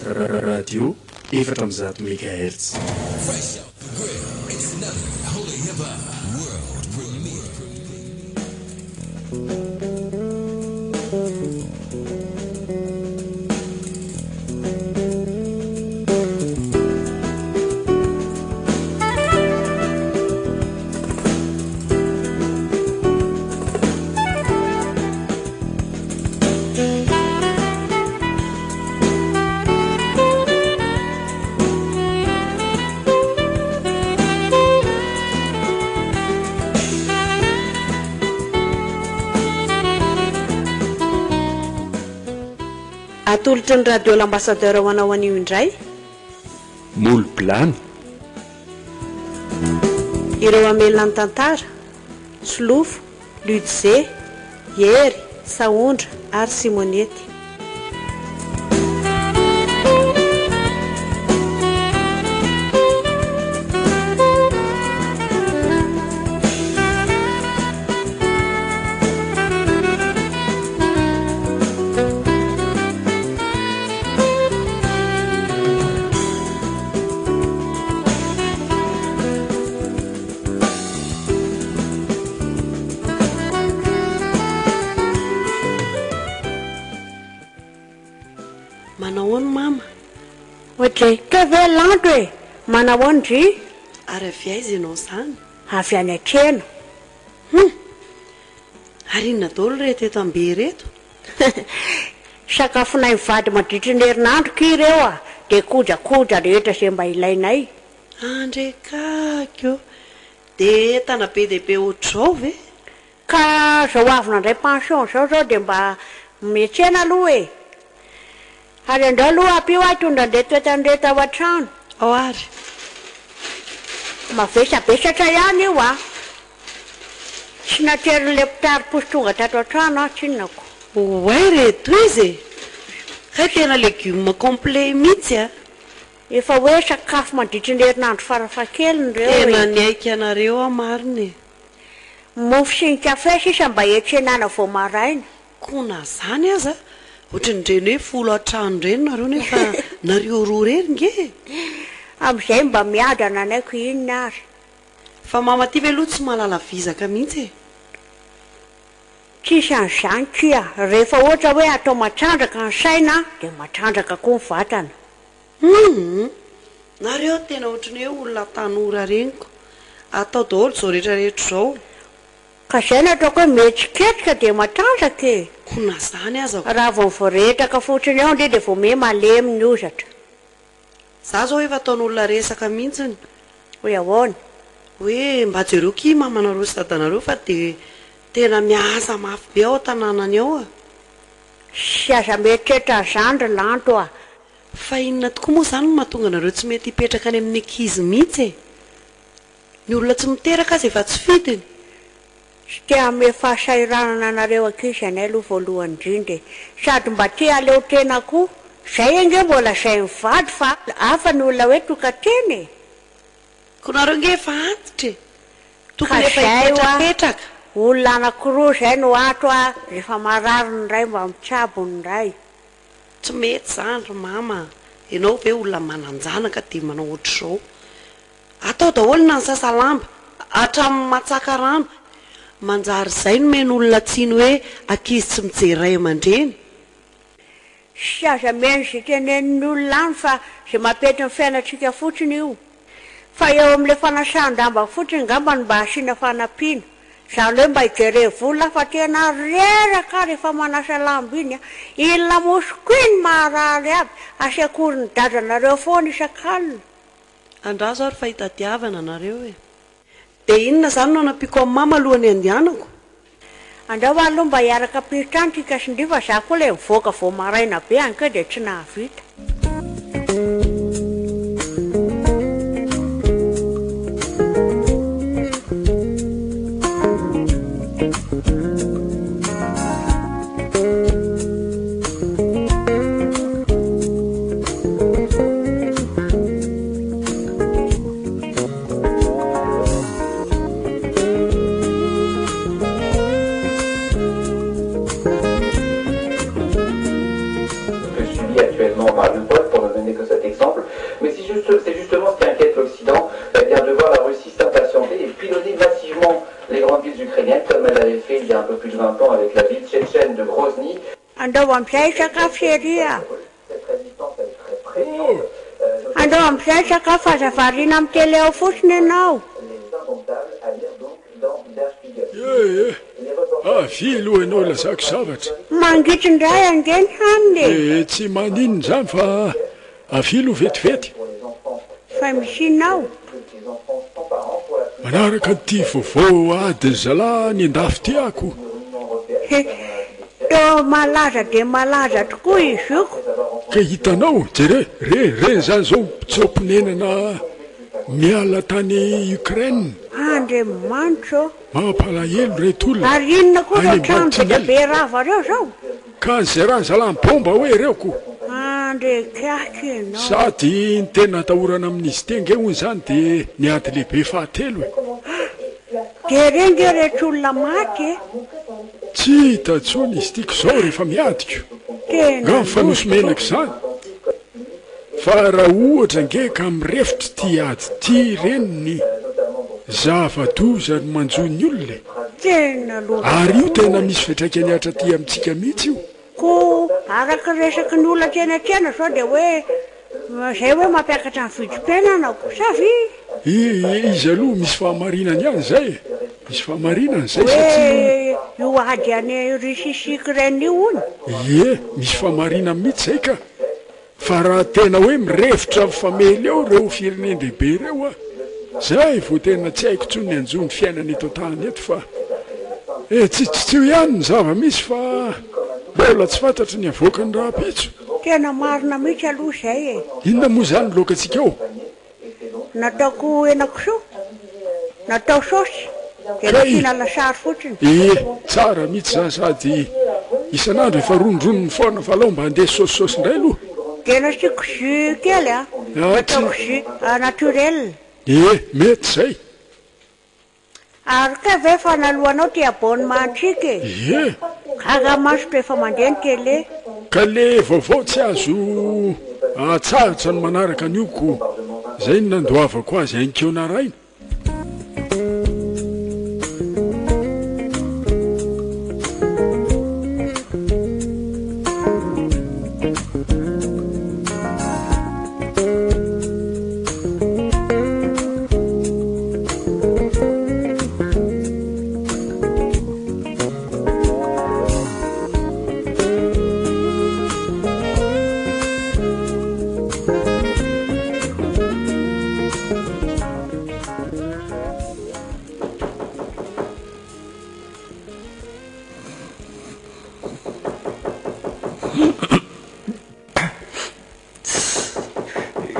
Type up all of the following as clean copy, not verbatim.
Radio 400 megahertz. Fresh out the grill. It's another Holy Hip Hop World Premiere. Atolotry ny Radio L'Ambassadeur ho anao anio indray. Molo-bilany. Ireo hamelona ny tantara, Solofo, Ludze, Hery, Sahondra ary Simonety. Manao ahoana mama? Ohatry, kay ve Lanto e! Manao ahoana ndry? Ary avy aiza ianao izany? Avy any an-treno. Hum! Ary inona daholo ireto eto am-be ireto? Sakafonay mivady mandritry ny herinandro ky ireo a! Dia kojakoja rehetra izay mba ilainay. Andrekaky ô! Dia entana be dia be ohatr'izao ve? Ka zao avy nandray pension zao zao dia mba miantsena aloha e! Ary andao aloha ampio aho hitondra an'ireto entana ireto ao an-trano. Ao ary. Mavesabesatra ihany io a! Tsy naterin'ilay mpitari-posy tonga tato an-trano aho tsinona ko. Oay re tohizo e! Kay tena legioma complet mihitsy a! Efa hoe sakafo mandritry ny herinandro farafahakeliny ireo e! Tena niaiky anareo aho marina e! Mofo sy ny kafe sisa mba hiantsenana vao maraina. Koa na zany aza, ohatran'ireny hoe folo an-trano ireny nareo nefa nareo roa irery nge e! Amin'izay mba miadana anay ko inona ary. Fa mama ty ve aloha tsy mahalala vizaka mihitsy e! Tsisy an'izany kia, rehefa ohatra hoe atao matrandraka ny saina dia matrandraka koa ny vatana. Humm! Nareo tena ohatran'ny hoe olona tanora reny ko! Atao daholo izao rehetra rehetra izao. Ka zay no ataoko hoe mihetsiketsika dia matanjaka e! Ko na zany aza ko. Raha vao mivoretraka fotsiny eo ndry dia vao miha malemy ny hozatra. Za zao efa ataon'olona resaka mintsiny. Hoe ahoana? Hoe mba jereo ki mamanareo sy dadanareo fa dia tena miasa mafy be ao tananany ao a! Sy aza mieritreritra an'izany ry Lanto a! Fa inona tokoa moa izany no mahatonga anareo tsy mety hipetraka any amin'ny ankizy mihitsy e? Ny olona tsy miteraka aza efa tsy fidiny. Tsy te hanome fahasahiranana anareo ankizy anay aloha voalohany indrindra e! Sady mba te haleo tena koa! Zay ange mbola zay mivady fa hafa ny olona hoe tokan-tena e! Ko nareo nge efa antitra e! Ka Tokony efa zay hoa, hipetrapetraka. olona anakiroa zay no ato a, rehefa marary ny iray mba mitsabo ny iray. Tsy mety zany ry mama a! Enao ve olona manan-janaka dia manao ohatr'izao? Atao daholo na ny sasa lamba, hatramin'ny matsaka rano. Manjary izay no omen'olona tsiny hoe ankizy tsy mijery ray aman-dreny. Tsy aza mihaino izay tenenin'ny olona any fa izay mampety ny fiainantsika fotsiny io. Fa eo amin'ilay fanasan-damba fotsiny angamba no mba asiana fanampiana. Izany hoe mba hijereo vola fa tena reraka aho rehefa manasa lamba iny a! Iny lamosiko iny maharary aby, asiako orin'ny dadanareo foana isak'alina. Andraso ary fa hitadiavana anareo e! Dia inona izany no hanampiako an'i mama alohan'ny handehanako? Andrao aloha mba hiaraka am-pirintrano tsika sy ndry fa za koa ilay mivoaka vao maraina be any keo dia tsy nahavita. Que subit actuellement Mariupol. grandes villes ukrainiennes, comme elle l'avait fait il y a un peu plus de 20 ans avec la ville tchétchène de Grozny. Andao amin'izay hisakafo chérie a! Andao amin'izay hisakafo aza variana amin'ny télé ao fotsiny ianao. Ee, avia aloha ianao lazako zavatra. Mangitsy indray ange ny hanina e! Ee, tsy maninona izany fa avia aloha vetivety. Fa misy inona ao? Manaraka an'ity vaovao adin'ny zalahy any an-dafy ity aho ko. He, toa malaza dia malaza tokoa izy io ko. Ka hitanao, jere, re, re izany izao mpitsoa-ponenana miala tany Ukraine. Andriamanitra ô! Mampalahelo ireto olona Ary inona koa any ireo trano ambany be dia tunnel. be rava ireo izao? Ka izay raha zalahy bomba hoe ireo ko. Andriakiaky ianao. Sady ny tena atahorana amin'izy ity ange hono izany dia ny ady lehibe fahatelo e. Dia re nge ireto olona maty e. Tsy hita intsony izy ity ko izao rehefa miady ko. Tena Nga loza mifanoso-menaka tokoa. izany. Fa raha ohatra ange ka mirefotra ity ady ity ireny ny zava-doza no manjo ny olona e! Tena loza Ary io tokoa tena e! misy fiantraikany hatraty amintsika mihitsy io. Koa araka ny resaky ny olona teny an-tsena izao dia hoe izay hoe mampiakatra ny vidim-piainana ko sa ve? Izy aloha misy fahamarinany ihany izay e! Misy fahamarinany izay satria. Hoe io ady any Russie sy Ukraine io hono? Ie, misy fahamarinany mihitsy izay ka! Fa raha tena hoe mirefotra mifamely eo ireo firenen-dehibe ireo a! Zay vao tena tsy haiko intsony ny hanjo ny fiainana eto an-tany eto fa e! Tsitsitsio ihany ny zava-misy fa mbola tsy fantatry ny havoakan'ny rahampitso. Tena marina mihitsy aloha izay e! Inona moa izany ny laokantsika ao? Nataoko henakisoa, natao saosy, dia Kay! nasiana lasary fotsiny. Ee, tsara mihitsy izany sady isan'andro efa rondroniny foana fa alao mba handeha saosisaosy indray aloha. Dia nasiako jus kely a, Ah, tsy. nataoko jus naturel. Ee, mety izay. Ary kay ve efa naloanao ty abonnement antsika e? Ie. Gaga mantsy to efa mandeha ny télé. Ka le vaovao tsy azo atsahatra ny manaraka an'io ko zay no nandoavako azy ainkeo naraina.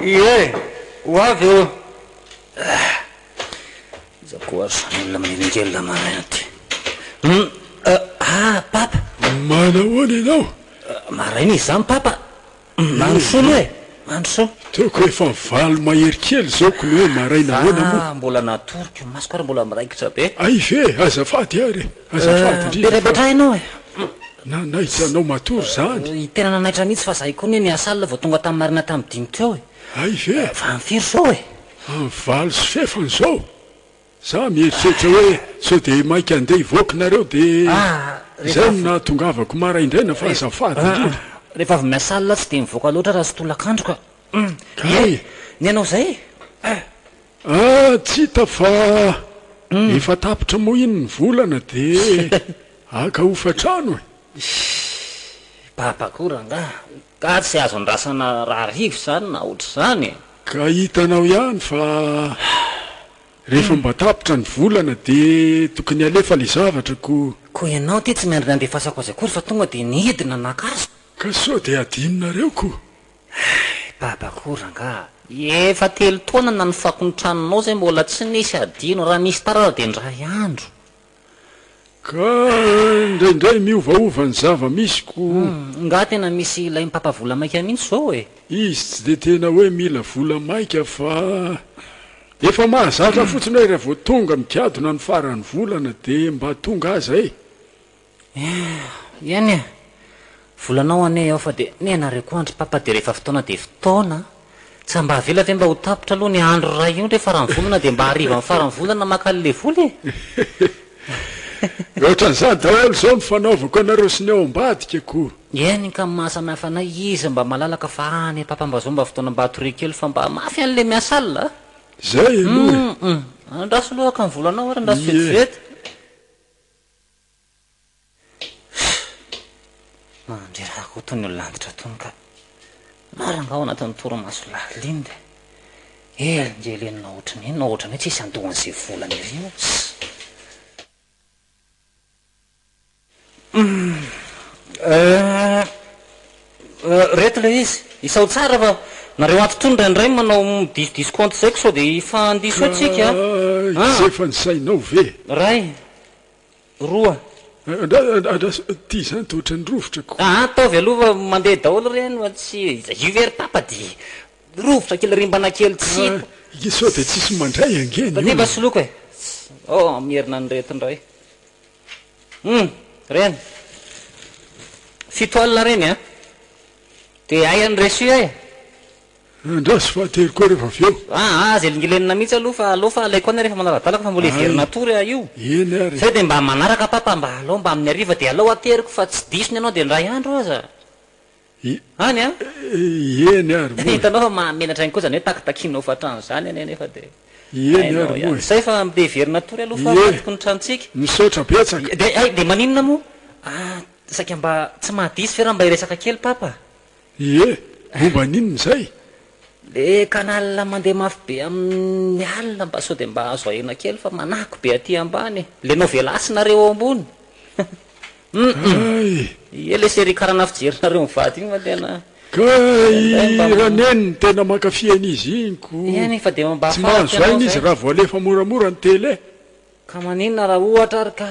Ie, ho avy ô! Iza koa ary izany olona manelingelina maraina ity? Hum, ah, Papa! Manahoana ianao? Maraina izy izany Papa! Mandrosoa aloha e! Mandrosoa! Toko efa valo mahery kely izao ko ny hoe maraina ahoana moa? Fa mbola natoriko, ny masoko ary mbola miraikitra be. Hay ve? Azafady ary e! Azafady indrindra fa. Petrapetraha ianao e! Nanaitra anao matory izany? Tena nanaitra mihitsy fa zahay koa anie niasa alina vao tonga tamin'ny maraina tamin'ny dimy teo e! Hay ve? Fa amin'ny firy izao e? Amin'ny 8:30 izao? Za mieritreritra hoe sao dia maika handeha hivoaka nareo dia izay no nahatongavako maraindraina fa azafady indrindra. Rehefa avy miasa alina tsy dia mivoaka loatra raha tsy tolakandro ka. Kay! Ny anao izay e? Ah, tsy hita fa efa tapitra moa iny ny volana dia haka hofantrano e! Baba koa rangaha, ka tsy azo andrasana rahariva izany na ohatr'izany e! Ka hitanao ihany fa rehefa mba tapitra ny volana dia tokony alefa le zavatra ko. Ko ianao ity tsy miandry ny handefasako azy akory fa tonga dia nidina naka azy. Ka sao dia adinonareo ko. Hay baba koa rangaha, efa telo taona nanofako ny tranonao zay mbola tsy nisy adino, raha nisy tara aza dia indray andro. Ka indraindray miovaova ny zava-misy ko. Humm, nga tena misy ilain'i papa vola maika mihitsy zao e? Izy tsy dia tena hoe mila vola maika fa efa mahazatra fotsiny hoe raha vao tonga migadona ny faran'ny volana dia mba tonga aza e! Eny e! Volanao anie ao fa dia nenareo koa andry papa dia rehefa fotoana dia fotoana a! Tsy mba avela ve mba ho tapitra aloha ny andro iray io ndry faran'ny volana dia mba hariva amin'ny faran'ny volana maka an'ilay vola e! Ohatran'izany daholo izao ny fanaovako anareo sy ny ao ambadika ko. Eny ka ny maha samy hafa anay izy mba malalaka fa any papa mba zao mba fotoana mba hatoria kely fa mba mafy anle miasa alina a! Zay aloha e! Hum andraso aloha haka ny volanao ary andraso Ie. vetivety. Mandreraka koa tony olona antitra tony ka. Maro angaha ao anatin'ny torimaso lalina iny dia elingelenina ohatran'ny inona, ohatran'ny hoe tsisy andohan'izay volana ery io. Humm Reto ilay izy, isao tsara fa nareo ato tony indraindray manao disodiso kaonty izay ko sao dia hifandiso eo tsika Ka a! izay efa ny sainao ve? Ray, roa. Andraso, ity izany toa ohatran'ny rovitra ko. Aa ataovy aloha fa mandeha daholo ireny fa tsy, io ve ry papa dia rovitra kely rimbana kely tsy hita. Ka sao dia tsisy mandray ange ny Fa ty mba olona. soloko e! Oh miherina an'ireto indray. Hum! Reny. 7000 reny an! Dia aiza ny reçu e? Andraso fa ateriko koa rehefa avy eo. Aa aza elingelenina mihitsy aloha fa aleo fa alaiko any rehefa manara-dalako fa mbola hiverina hatory aho io. Eny ary e. Zay dia mba manaraka papa mba aleo mba amin'ny hariva dia aleo ateriko fa tsy diso ny anao dia indray andro aza. Any an! Eny ary moa e. Hitanao fa mahamenatra ihany koa izany hoe takitakiana hofan-trano izany anie nefa dia Eny hainao ary ihany. moa e. Zay fa andeha hiverina hatory aloha fa Ie. matiko ny tranontsika. Misaotra betsaka. Dia hay dia maninona moa? Ah, saika mba tsy mahadiso ve raha mba hiresaka kely papa? Ie, momba ny inona izay? Le canal mandeha mafy be amin'ny alina mba sao dia mba azo ahena kely fa manako be aty ambany e! Le novelas nareo ao ambony hum Hay! Ie le série karana fijerinareo mivady iny fa tena Ka indraindray i mba Raneny no tena mankafy an'izy iny ko! Eny fa dia mba Tsy afarako mahazo ianao aina izy zay. raha vao alefa moramora ny télé. Ka maninona raha ohatra ary ka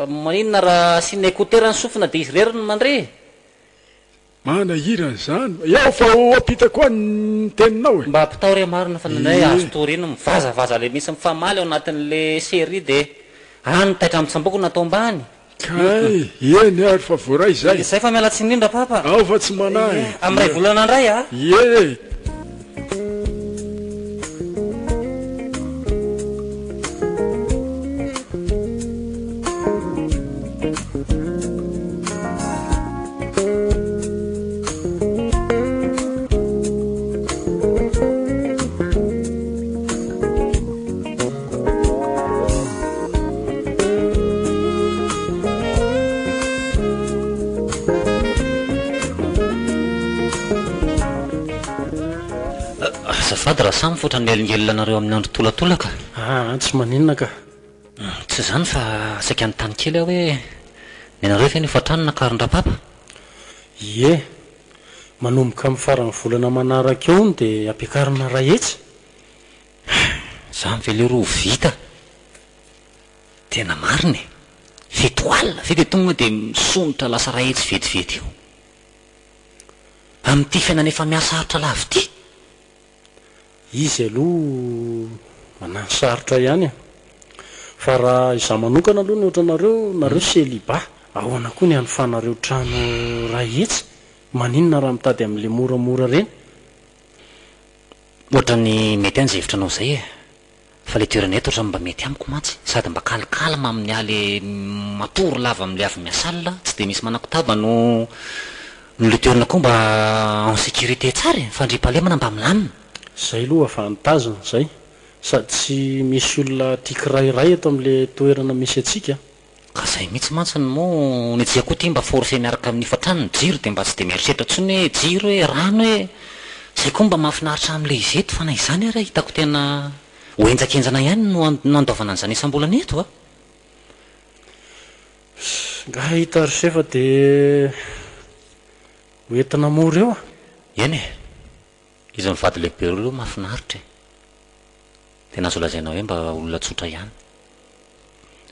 maninona raha asiana écouteur ny sofina dia izy irery no mandre? Manahirana izany. Eo fa ho ampitako any ny teninao e. Mba ampitao re marina fa indraindray Ie. azo toriana mivazavaza le misy mifamaly ao anatin'le série de any taitra mitsamboko no atao ambany. Kay, eny ary fa voaray izay. Izay fa miala tsiny indrindra papa. Ao fa tsy manahy. Ie, amin'ny iray volana indray a. Ie. Azafady Rasamy fa ohatran'ny mielingelina anareo amin'ny andro tolatolaka. Aa tsy maninona ka. Tsy izany fa saika hanontany kely aho hoe ny anareo ve ny hofantrano nakarin-dRapapa? Ie. Manomboka amin'ny faran'ny volana manaraka eo hono dia ampiakarina 100. Izany ve leroa ho vita? Tena marina e! 7000 ve dia tonga dia misondrotra lasa 100 vetivety eo? Amin'ity fiainana efa mihasarotra lava ity? Izy aloha manano sarotra ihany e! Fa raha izaho manokana aloha ny ohatranareo, nareo celibat, ahoana koa ny hanofanareo trano 100? Maninona raha mitady amin'le moramora reny? Ohatran'ny mety ihany izay hevitra anao izay e! Fa le toerana eto ohatran'ny mba mety amiko mantsy, sady mba calme amin'ny ahy le matory lava amin'le avy miasa alina, tsy dia misy manakotaba no no le toerana koa mba en sécurité tsara e, fandriampahalemana mba milamina. Zay aloha avantage-ny zay, sady tsy misy olona tia kirairay eto amin'le toerana misy antsika. Ka zay mihitsy mantsy no moa ny antsika koa ty mba forcer miaraka amin'ny hofantrano ny jiro dia mba tsy dia mieritreritra intsony hoe jiro e, rano e, zay koa mba mahafinaritra amin'ilay izy eto fa na izany ary hitako tena ho henjakenjana ihany no no andoavana an'izany isam-bolana eto a! Nga hita ry se fa dia ho entina mora eo a! Eny e! Izy mivady lehibe roa aloha mahafinaritra e! Tena azo lazaina hoe mba olona tsotra ihany.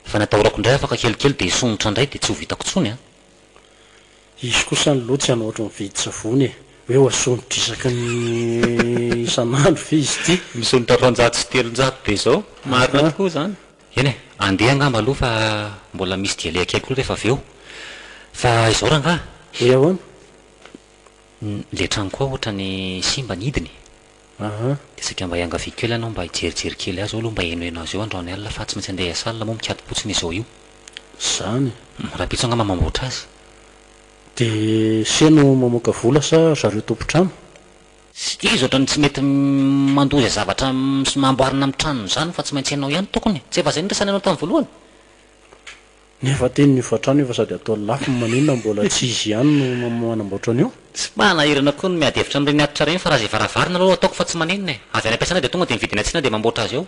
Fa ny atahorako indray afaka kelikely dia hisomotra indray dia tsy ho vitako intsony an! Izy kosa aloha tsy hanao ohatry ny mividy savony e! Hoe ho asondrotra isaky ny isan'andro ve izy ity? Misondrotra 302 be izao, marina tokoa izany. Eny e, andeha angamba aloha fa mbola misy dia aleha kely koa rehefa avy eo. Fa izao rangaha. Hoe ahoana? Le trano koa ohatrany simba ny hidiny. Aha. Dia saika mba iangaviako kely ianao mba hijerijery kely azy eo aloha mba henoheno azy eo androany alina fa tsy maintsy andeha hiasa alina moa mikato-potsiny izao io. Zany. Rahampitso angamba mamboatra azy. De se no mamoaka vola sa zareo tompon-trano? Izy ohatran'ny tsy mety mandoa izay zavatra amboarina amin'ny tranony izany fa tsy maintsy ianao ihany tokony. Tsy efa izay no niresahanay anao tamin'ny voalohany? Nefa teny ny hofantrano efa sady ataony lafo ny maninona mbola tsy izy ihany no manamboatra an'io? Tsy manahirana koa ny miady hevitra amin'ireny atitra ireny fa raha izay varavarana aloha ataoko fa tsy maninona e! Avy any am-piasana dia tonga dia mividy eny an-tsena dia mamboatra azy eo.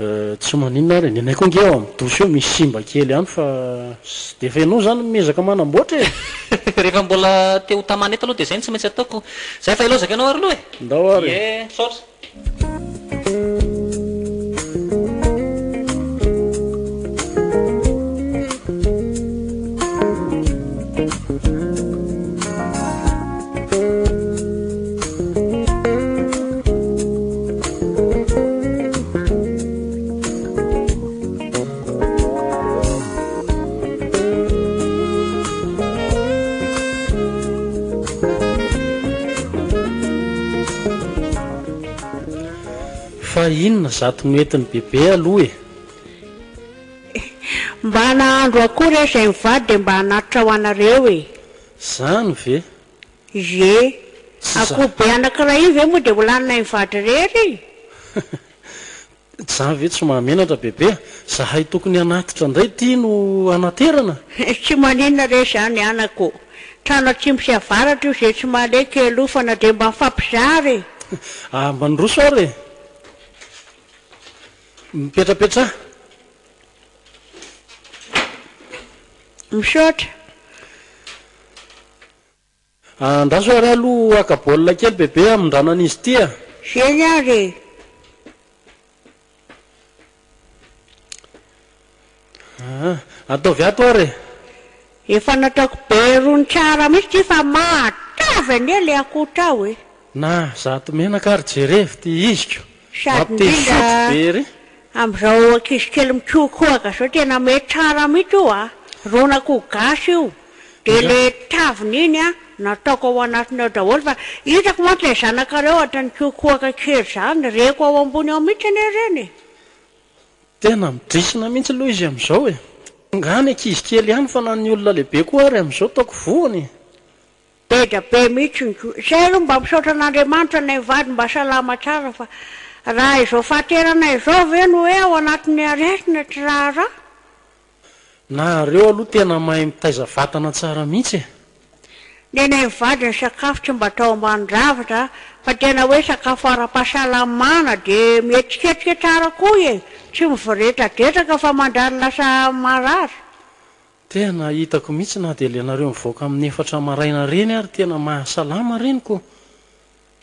Eh, tsy maninona ary e! Ny anay koa ange ao amin'ny douche eo misy simba kely ihany fa dia efa ianao izany miezaka manamboatra e! Rehefa mbola te ho tamana eto aloha dia izay no tsy maintsy ataoko. Izay fa ilaozako ianao ary aloha e! Ndao ary e! Ie, misaotra. Fa inona zato noentin'i Bebe aloha e? Mba nahandro akoho re izay mivady dia mba hanatitra ho anareo e! Zany ve? Ie. Tsy za. Akoho be anankiray io ve moa dia ho laninay mivady irery e? Zany ve tsy mahamenatra bebe a! Zahay tokony hanatitra indray ity no hanaterana? Tsy maninona re izany anaka ô! Trano atsimo sy avaratra io izay tsy mahaleha kialofana dia mba mifampizara e! Ah, mba niroso ary e! Mipetrapetraha. Misaotra. Andraso ary aloha haka baolina kely bebe hamindrana an'izy ity a! Eny ary e! Aa, ataovy ato ary e! Efa nataoko be rony tsara mihitsy ity fa mahatavy anie le akoho tao e! Na zato menaka ary jerevo ty iziko Sady mampite indrindra hisotro be ery. Amin'izao ankizy kely mikohakohaka izao tena mety tsara mihitsy io a! Ron'akoho gasy io dia Nga. le taviny iny a nataoko ao anatiny ao daholo fa hitako mantsy ilay zanakareo ohatran'ny mikohakohaka kely izany, reko ao ambony ao mihitsy anie ireny e! Tena midrisina mihitsy aloha izy amin'izao e! Nga ny ankizy kely ihany fa na ny olona lehibe koa ary amin'izao ataoko voany e! Be da be mihitsy ny ko. Zay aloha mba misaotra an'Andriamanitra anay mivady mba salama tsara fa raha izao fahaterana izao ve no hoe ao anatin'ny aretina tsy raharaha. Nareo aloha tena mahay mitaiza vatana tsara mihitsy e. Nenay mivady ny sakafo tsy mba atao ambanin-javatra fa tena hoe sakafo ara-pahasalamana de mihetsiketsika tsara koa e, tsy mivoretradretraka fa manjary lasa marary. Tena hitako mihitsy na dia le nareo mivoaka amin'ny efatra maraina reny ary tena mahasalama reny ko.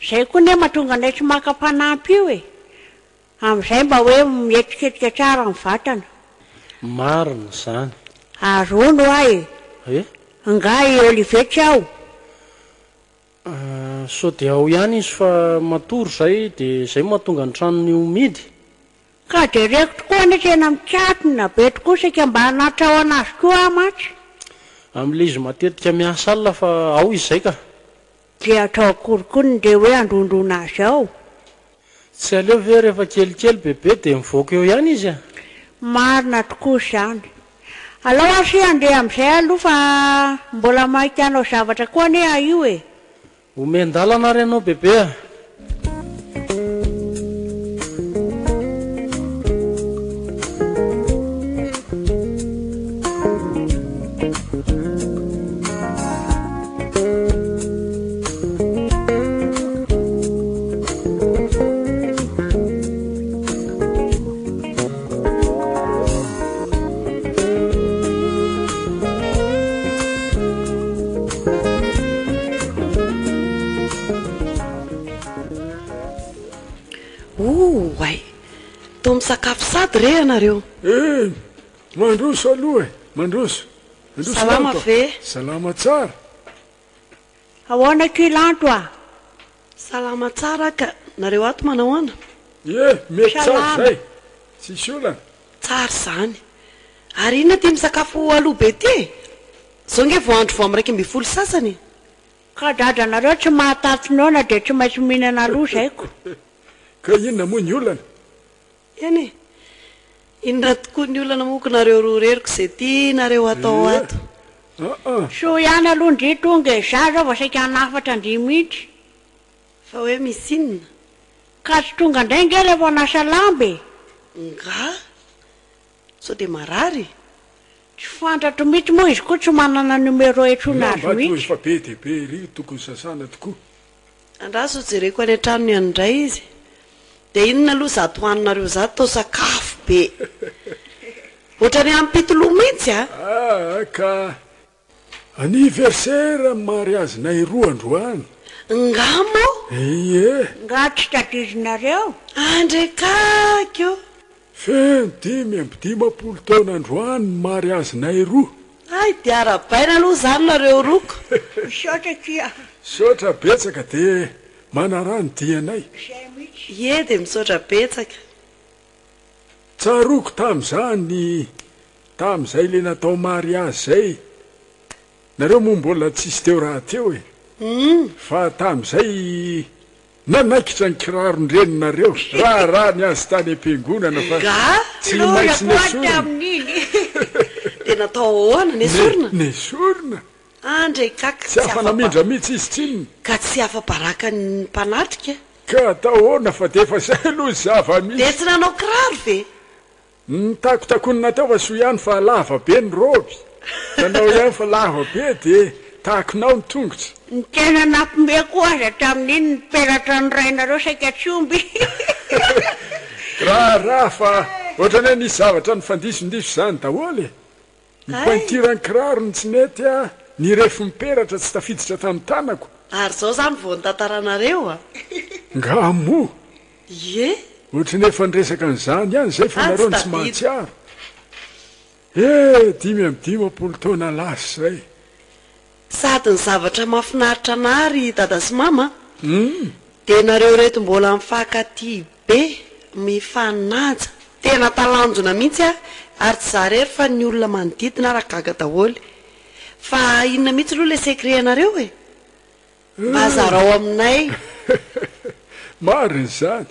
Zay koa ne mahatonga anay tsy maka mpanampy io e! Amin'izay mba hoe mihetsiketsika tsara ny vatana. Marina izany. Ary hono hoa e! Eh? Angaha i Olivier tsy ao? Sao dia ao ihany izy fa matory izay dia izay no mahatonga ny tranony ho mihidy? Ka jereko tokoa anie tena mikatona be tokoa saika mba hanatitra ho anazy koa aho mantsy. Amin'ilay izy matetika miasa alina fa ao izy izay ka. Dia atao akory koa ny ndeha hoe handrondrona azy ao? Tsy aleo ve rehefa kelikely bebe dia mivoaka eo ihany izy a? Marina tokoa izany. Alao ary se handeha amin'izay aloha fa mbola maika hanao zavatra koa anie aho io e. Omen-dalana ary ianao bebe a! Oay! Toa misakafo sady re ianareo? Eh! Mandroso aloha e! Mandroso! Mandroso Salama Lanto a! ve? Salama tsara! Ahoana akia Lanto a? Salama tsara ka, nareo ato manahoana? Ie, mety tsara Salama. izay! Tsisy olana! Tsara izany. Ary inona ity misakafo aloha be ity e? Izao nge vao andro vao amin'ny 11 sasany e! Ka dadanareo tsy mahataty noana dia tsy maintsy mihinana aloha izay ko. Ka inona moa ny olana? Eny e! Inona tokoa ny olana moa ko nareo roa irery ko ze tianareo atao ato. Aa. Soa ihany aloha ndry tonga e, za zao vao saika hanafatra ndry mihitsy. Fa hoe misy inona? Ka tsy tonga ndray nge ilay mpanasa lamba e! Nga? Sao dia marary? Tsy fantatro mihitsy moa izy koa tsy manana numéro intsony azy Lamba toa mihitsy. efa be dia be ery tokony sasana tokoa. Andraso jereko any an-tranony any indray izy. Dia inona aloha izato haninareo izato toa sakafo be. Ohatran'ny hampitoloha mihitsy a! Aa ka anniversaire mariazinay roa androany. Nga moa? Ie. Nga tsy tadidinareo? Andrekaky o! Feno 55 taona androany ny mariazinay roa. Hay dia arahabaina aloha izany nareo roa ko! Misaotra akia. Misaotra betsaka dia manaraha ny dianay. Izay mihitsy. Ie dia misaotra betsaka. Tsaroako tamin'izany tamin'izay le natao mariazy zay, nareo moa mbola tsisy teo rahateo e, fa tamin'izay nanaikitra ny kiraron-dreninareo, raharaha ny azy tany am-piangonana fa Nga? tsy Loza maintsy koa nesorina. tamin'iny. Dia natao ahoana? Nesorina? Nesorina. Andre kak Tsy tsy afa afa-namindra mihitsy izy tsinona. Ka tsy afa-baraka ny mpanatrika. Ka atao ahoana fa dia efa zay aloha ny zava-misy. Dia tsy nanao kiraro ve? Nitakotakonina teo fa soa ihany fa lava be ny robe. Nanao ihany fa lava be dia takonao ny tongotra. Ny tena nampime koa aza tamin'iny ny peratra ny rainareo saika tsy omby. Raharaha fa ohatran'ny hoe nisy zavatra nifandisondiso izany daholo e. Ny pointure ny kiraro no tsy nety a, ny refin'ny peratra tsy tafiditra tamin'ny tanako. Ary zao zany vao nitantaranareo a! Nga moa? Ie! Ohatry ny efa niresaka an'izany ihany izay fa Ah, nareo tsy no tsy tadidy. mahatsiaro. Eh, 55 taona lasa izay. Sady ny zavatra mahafinaritra anah ry dada sy mama dia nareo ireto mbola mifankatia be, mifanaja. Tena talanjona mihitsy aho ary tsy za irery fa ny olona manodidina ara gaga daholo. Fa inona mihitsy aloha ilay secret anareo e? Mba zarao aminay. Marina izany.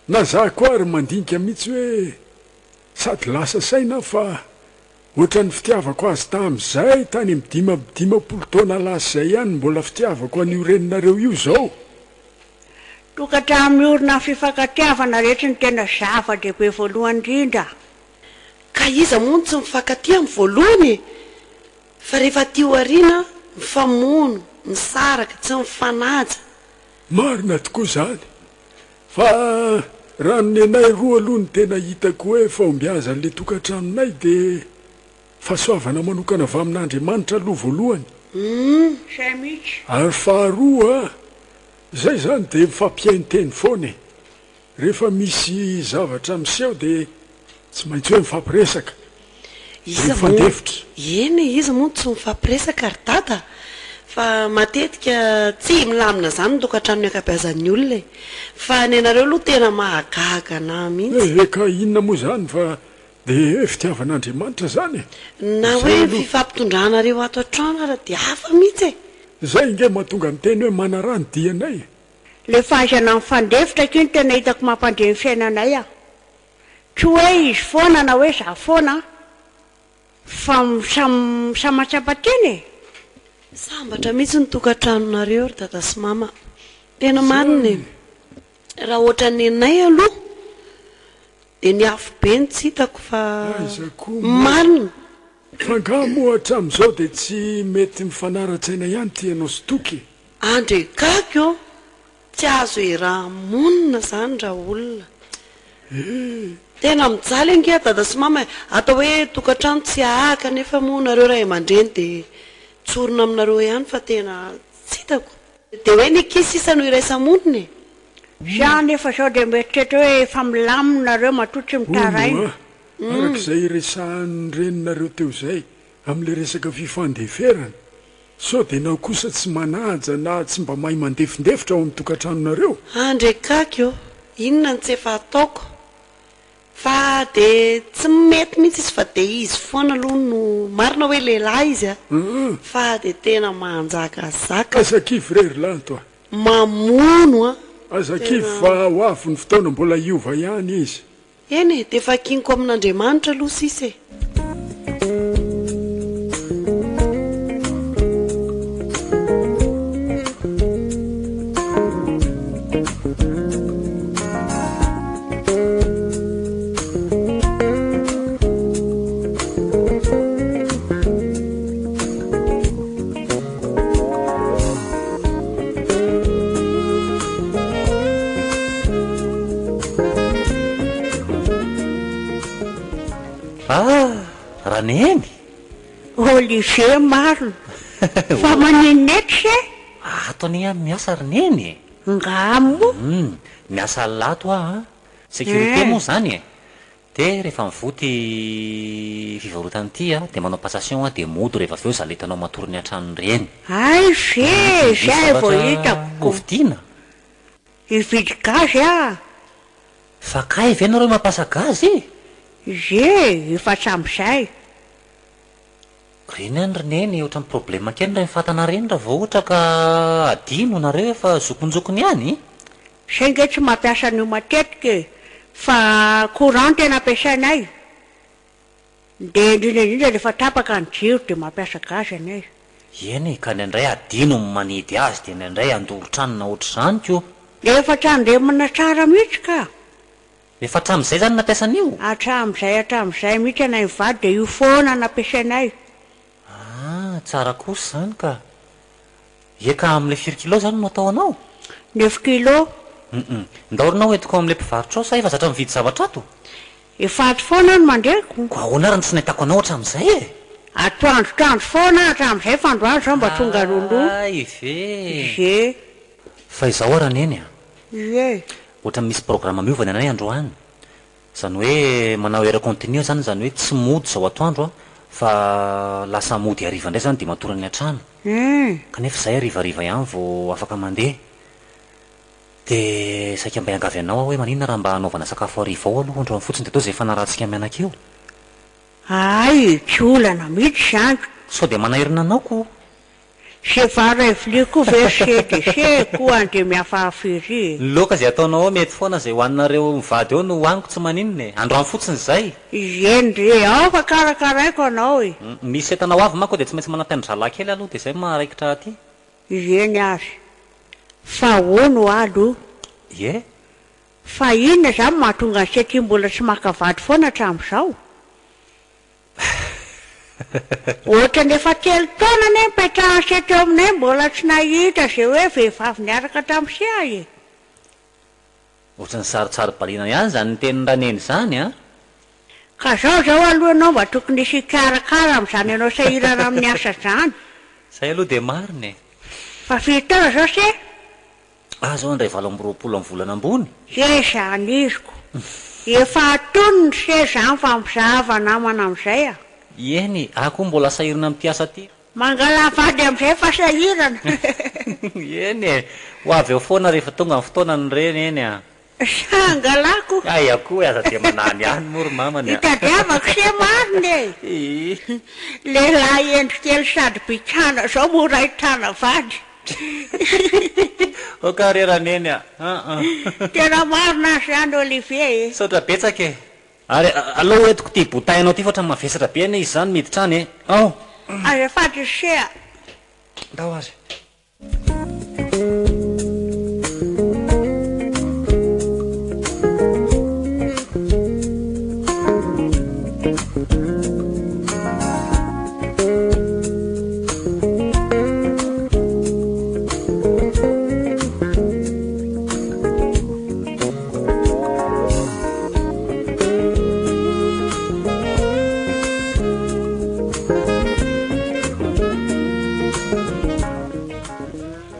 Na za koa ary mandinika mihitsy hoe sady lasa saina aho fa Ohatran'ny fitiavako azy tamin'izay tany amin'ny 55 taona lasa izay ihany no mbola fitiavako an'io reninareo io izao. Tokantrano miorina amin'ny fifankatiavana rehetra no tena zava-dehibe voalohany indrindra. Ka iza moa no tsy mifankatia amin'ny voalohany e? Fa rehefa aty aoriana mifamono, misaraka, tsy mifanaja. Marina tokoa izany. Fa raha ny nenay roa aloha no tena hitako hoe fahombiazan'le tokantranonay de fahasoavana manokana avy amin'Andriamanitra aloha voalohany. Zay mihitsy. Ary faharoa, zay zany de mifampihaino-teny foana e. Rehefa misy zavatra miseho dia tsy maintsy hoe mifampiresaka, dia Iza moa, mifandefitra. eny e, iza moa no tsy mifampiresaka ry dada? Fa matetika tsy milamina izany ny tokantranon'ny ankabeazan'ny olona e. Fa ny anareo aloha tena mahagaga anah mihitsy. Eh, ka inona moa izany fa dia hoe fitiavan'Andriamanitra izany e. Na Izay hoe ny aloha. fifampitondranareo ato an-trano ara dia hafa mihitsy e. Izay ange mahatonga ny teny hoe manaraha ny dianay e. Le fahaizana mifandefitra akia no tena hitako mampandre ny fiainanay a! Tsy hoe izy foana na hoe za foana an! Fa samy samy mahatsapa tena e! Sambatra mihitsy ny tokantranonareo ry dada sy mama. Tena marina e. Raha ohatran'ny anay aloha dia ny afobe no tsy hitako fa Aiza koa moa. marina. Fa angaha moa hatramin'izao dia tsy mety mifanara-tsaina ihany ity ianao sy Toky e? Andre gaga ô! Tsy azo iaraha-monina zany ra olona. Tena mijaly ange dada sy mama e! Atao hoe tokantrano tsy ahaka nefa moa nareo ray aman-dreny dia tsorina aminareo ihany fa tena tsy hitako. Dia hoe ny ankizy sisa no iraisa-monina e! Za nefa zao dia mieritreritra hoe efa milamina nareo matoa tsy Hono mitaraina. a! Araka izay resahan'ny reninareo teo izay amin'ilay resaka fifandeferana, Sao dia enao kosa tsy manaja na tsy mba mahay mandefindefitra ao amin'ny tokantranonareo? Andre kaky ô, inona no tsy efa ataoko fa dia tsy mety mihitsy izy fa dia izy foana aloha no marina hoe lehilahy izy a, fa dia tena manjakazaka. Aza kivy re ry Lanto a! Mamono a! Aza kivy fa ho avy ny fotoana mbola hiova ihany izy. Eny e, dia vakiniko amin'Andriamanitra aloha sisa e. Ah! Raneny! Olivier marina! Fa maninona eto se? Ato anie aho miasa ry Neny e! Nga moa? Hum! Miasa alina ato aho an! Sécurité moa izany e! Dia rehefa mivoha ity fivarotana ity an, dia manao passation aho dia mody rehefa avy eo zaletanao matory ny an-trano ireny. Hay ve! Misy Zay vao zavatra hitako ko. hovidiana? Hividy gaz aho. Fa kay ve nareo mampiasa gaz e? Ie, efa hatramin'izay. Reny ihany ry neny, ohatran'ny problème kely ireny fatana ireny raha vao ohatra ka adino nareo efa zokinjokiny ihany. Zay nge tsy mampiasa an'io matetika e, fa courant tena ampiasainay, de indrindra indrindra rehefa tapaka ny jiro de mampiasa gaz anay. Eny e, ka indraindray adino ny manidy azy de indraindray handoro trano na ohatr'izany ko. Efa tandremana tsara mihitsy ka. Efa hatramin'izay izany nampiasa an'io? Hatramin'izay hatramin'izay mihitsy anay mivady dia io foana no ampiasainay. Ah, tsara kosa izany ka. Ie ka amin'ilay firy kilao izany no atao anao? Neuf kilo. Hum. Ndao ry nao entiko ao amin'ilay mpivarotra ao sa efa zatra mividy zavatra ato? Efa ato foana aho no mandeha ko. Koa ahoana ary no tsy nahitako anao hatramin'izay e? Atoandrotrandro foana aho hatramin'izay fa androany izao mba tonga aloha. Hay ve? Ie. Fa izao ara neny a! Ie. Ohatran'ny misy programme miova ny anay androany. Izany hoe manao heure continue zany, izany hoe tsy mody izao atoandro aho fa lasa mody hariva indray zany dia matory any an-trano. Kanefa izahay harivariva ihany vao afaka mandeha. Dia saika mba hiangavy anao aho hoe maninona raha mba hanaovana sakafo hariva ao aloha androany fotsiny dia atao izay ifanarahantsika mianaka eo. Hay, tsy olana mihitsy izany. Sao dia manahirana anao ko? Ze vary vilia koa ve se de se koa ande mihafahafa ery e. Ny laoka izay ataonao ao mety foana izay hohaninareo mivady eo no hohaniko tsy maninona e! Androany fotsiny izay. Eny re, ao fa karakaraiko anao e. Misy entana ho avy manko dia tsy maintsy manampy an-dry zalahy kely aloha dia izay no maharaikitra aty. Eny ary. Fa hono hoa aloha. Ie. Fa inona izany mahatonga an'i Seky mbola tsy maka vady foana hatramin'izao? Ohatran'ny efa telo taona anie nipetrahan'i se teo aminay mbola tsy nahita izay hoe vehivavy niaraka tamin'i se aho e! Ohatran'ny sarotsaro-baliana ihany izany tenin'i Raneny izany an! Ka zao zao aloha ianao mba tokony hisy hikarakara amin'izany ianao sahirana amin'ny asa izany. Izay aloha dia marina e! Fa firy taona zao se? Aho zao handray 28 amin'ny volana ambony. He zaniriko. Efa antonony se zany fa mizahava namana amizay a. Eny, aho koa mbola sahirana amin'ity asa ity. Mangalà vady amizay fa sahirana. Eny e, ho avy eo foana rehefa tonga ny fotoana ny reny eny a. Sa angalako. Hay akoho e, aza dia manany ihany moa ry mamany a. Itadiavako se marina e. Ii. Lehilahy hendry kely sady bikàna zao mora ahitana vady. Ok re Raneny a! An an. Tena marina azy zany Olivier e! Misaotra betsaka e! Ary aleo hoentiko ity botainao ity fa ohatran'ny mavesatra be anie izy izany miditra any e! Ao! Azafady ry se a! Ndao ary.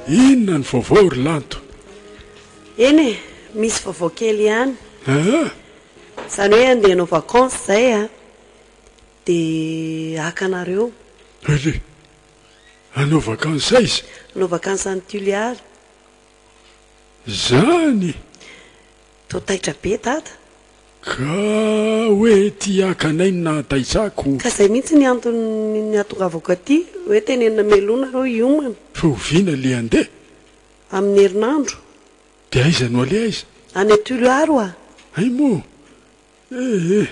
Inona ny vaovao ry Lanto? Eny e, misy vaovao kely ihany. Aa! Izany hoe andeha hanao vacances izay a. Dia haka anareo. Allez! Hanao vacances aiza? Hanao vacances any Tuléar. Zany? Toa taitra be dada. Ka hoe tia haka anay no nahataitsako. Ka zay mihitsy ny antony nahatongavako aty, hoe tenenina mialoha nareo hiomana. Fa oviana le handeha? Amin'ny herinandro. Dia aiza no aleha aiza? Any Tuléar oa. Hay moa! Eh eh!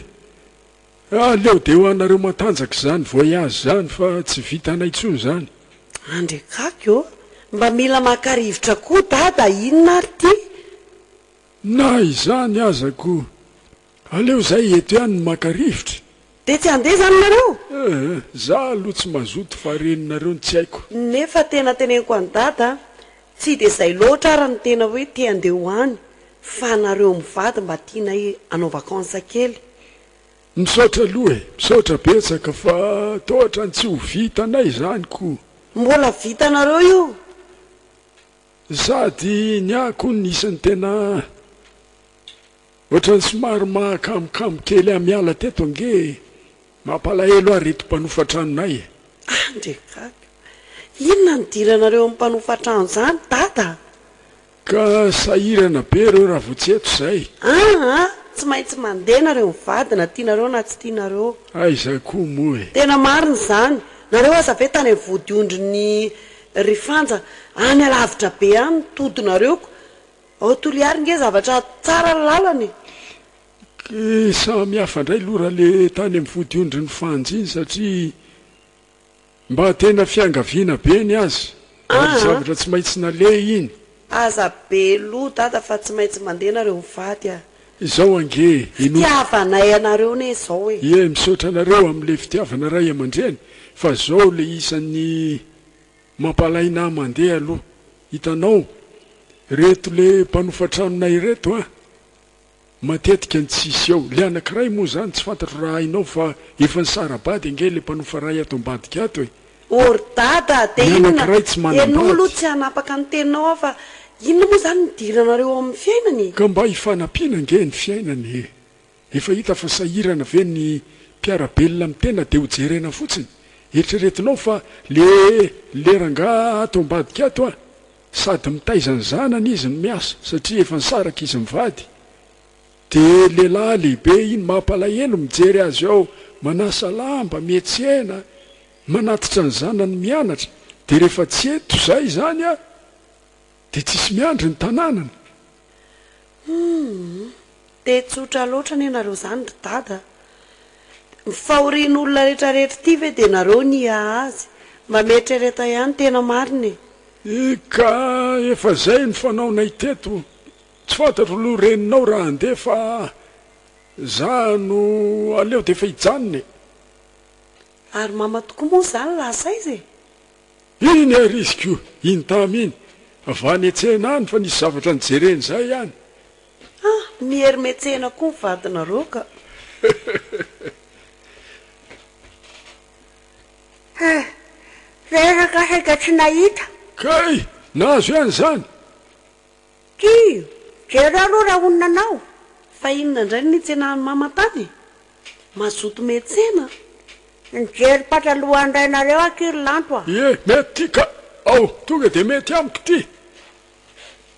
Aleo dia ho anareo matanjaka izany voyage izany fa tsy vitanay intsony izany. Andry akaky ô! Mba mila maka rivotra koa dada inona ary ty? Na izany aza ko! Aleo zay eto ihany no maka rivotra. Dia tsy handeha izany nareo? Eh! Za aloha tsy mazoto fa reninareo no tsy haiko. Nefa tena teneniko an'i dada tsy dia izay loatra ary ny tena hoe te handeha ho any fa nareo mivady mba tianay hanao vacances kely. Misaotra aloha e! Misaotra betsaka fa toa ohatran'ny tsy ho vitanay izany ko! Mbola vitanareo io! Sady ny ahy koa ny isan'ny tena ohatran'ny somary mahakamokamo kely ahy miala teto ange e! Mampalahelo ahy reto mpanofa tranonay e! Andry gaga! Inona no idiranareo amin'ny mpanofa trano izany dada a! Ka sahirana be ireo raha vao tsy eto izay. Aa! Tsy maintsy mandeha nareo mivady na tianareo na tsy tianareo. Aiza koa moa e! Tena marina izany. Nareo aza ve tany amin'ny vodiondrin'i ry Fanja any alavitra be any todinareo ko. Ao Toliary nge zavatra tsara ny lalana e! Kay samy hafa indray aloha raha le tany amin'ny vodiondrin'i Fanja iny satria Mba tena fiangaviana be ny azy ary zavatra tsy maintsy naleha iny. Aza be loha dada fa tsy maintsy mandeha nareo mivady a. Izao ange inoa. Fitiavanay anareo ne zao e. Ie misaotra anareo amle fitiavana ray amandreny fa zao le isan'ny mampalaina ahy mandeha aloha hitanao reto le mpanofa tranonay ireto an. Matetika ny tsisy ao. Le anakiray moa zany tsy fantatro raha hainao fa efa nisara-bady ange le mpanofa ray ato ambadika ato e. Ô ry dada de Ny inona anakiray tsy Henoa manambady. aloha tsy hanapaka ny teninao aho fa inona moa zany ny idiranareo ao amin'ny fiainana e? Ka mba hifanampiana ange ny fiainana e. Efa hita fa sahirana ve ny mpiara-belona amin'ny tena de ho jerena fotsiny? Eritreretinao fa le le rangaha ato ambadika ato an! Sady mitaiza ny zanany izy no miasa satria efa nisaraka izy mivady. Dia lehilahy lehibe iny mampalahelo mijery azy ao manasa lamba, miantsena, manatitra ny zanany mianatra. Dia rehefa tsy eto izay izany an, dia tsisy miandry ny tanànany. Humm! Dia tsotra loatra anie nareo zany ry dada a! Ny fahorian'olona retraretra ity ve dia nareo niha azy? Mba mieritrereta ihany tena marina e! Ka efa zay ny fanaonay teto, tsy fantatro aloha reninao raha handeha fa za no aleo dia efa hijanona e! Ary mama tokoa moa zany lasa aiza e? Iny ary izy ko, iny tam iny, avy any an-tsena any fa nisy zavatra nojereny zay any. Ah, mierimetsena koa ny vadinareo ka. Eh, reraka saika tsy nahita. Kay! Nahazo ihany izany! Ty, jereo aloha raha honina anao. Fa inona indray no nitsenan'i mama tany e? Mazoto miantsena a! Nijery patalohan-drainareo aky ry Lanto a! Ie, mety ty ka! Ao, tonga dia mety amiko ty!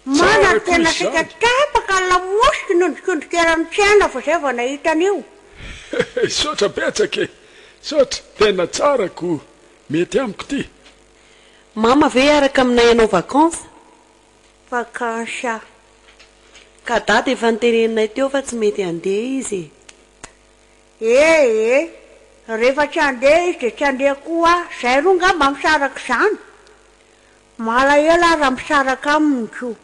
Mana Tsara ry koa tena izy saika izany! tapaka ny lamosiko niondrikondrika eran'ny tsena vao zay vao nahita an'io. Misaotra betsaka e! Misaotra, tena tsara ko! Mety amiko ty! Mama ve hiaraka aminay hanao vacances? Vacances ah. Ka dada efa noteneninay teo fa tsy mety handeha izy e. Eh eh! Rehefa tsy handeha izy dia tsy handeha koa aho, zay roa ngamba misaraka izany? Malahelo aho raha misaraka aminy ko.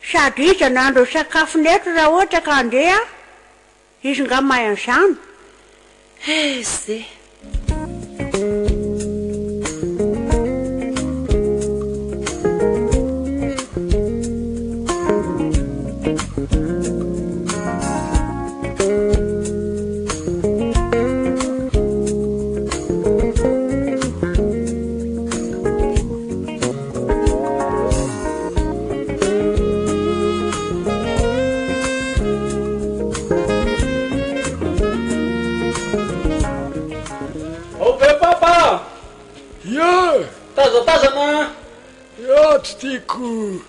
Sady iza no handro ny sakafony eto raha ohatra ka handeha aho? Izy nga mahay an'izany? Heze. Ao be papa! Ie! Tazatazana! Ato tiako!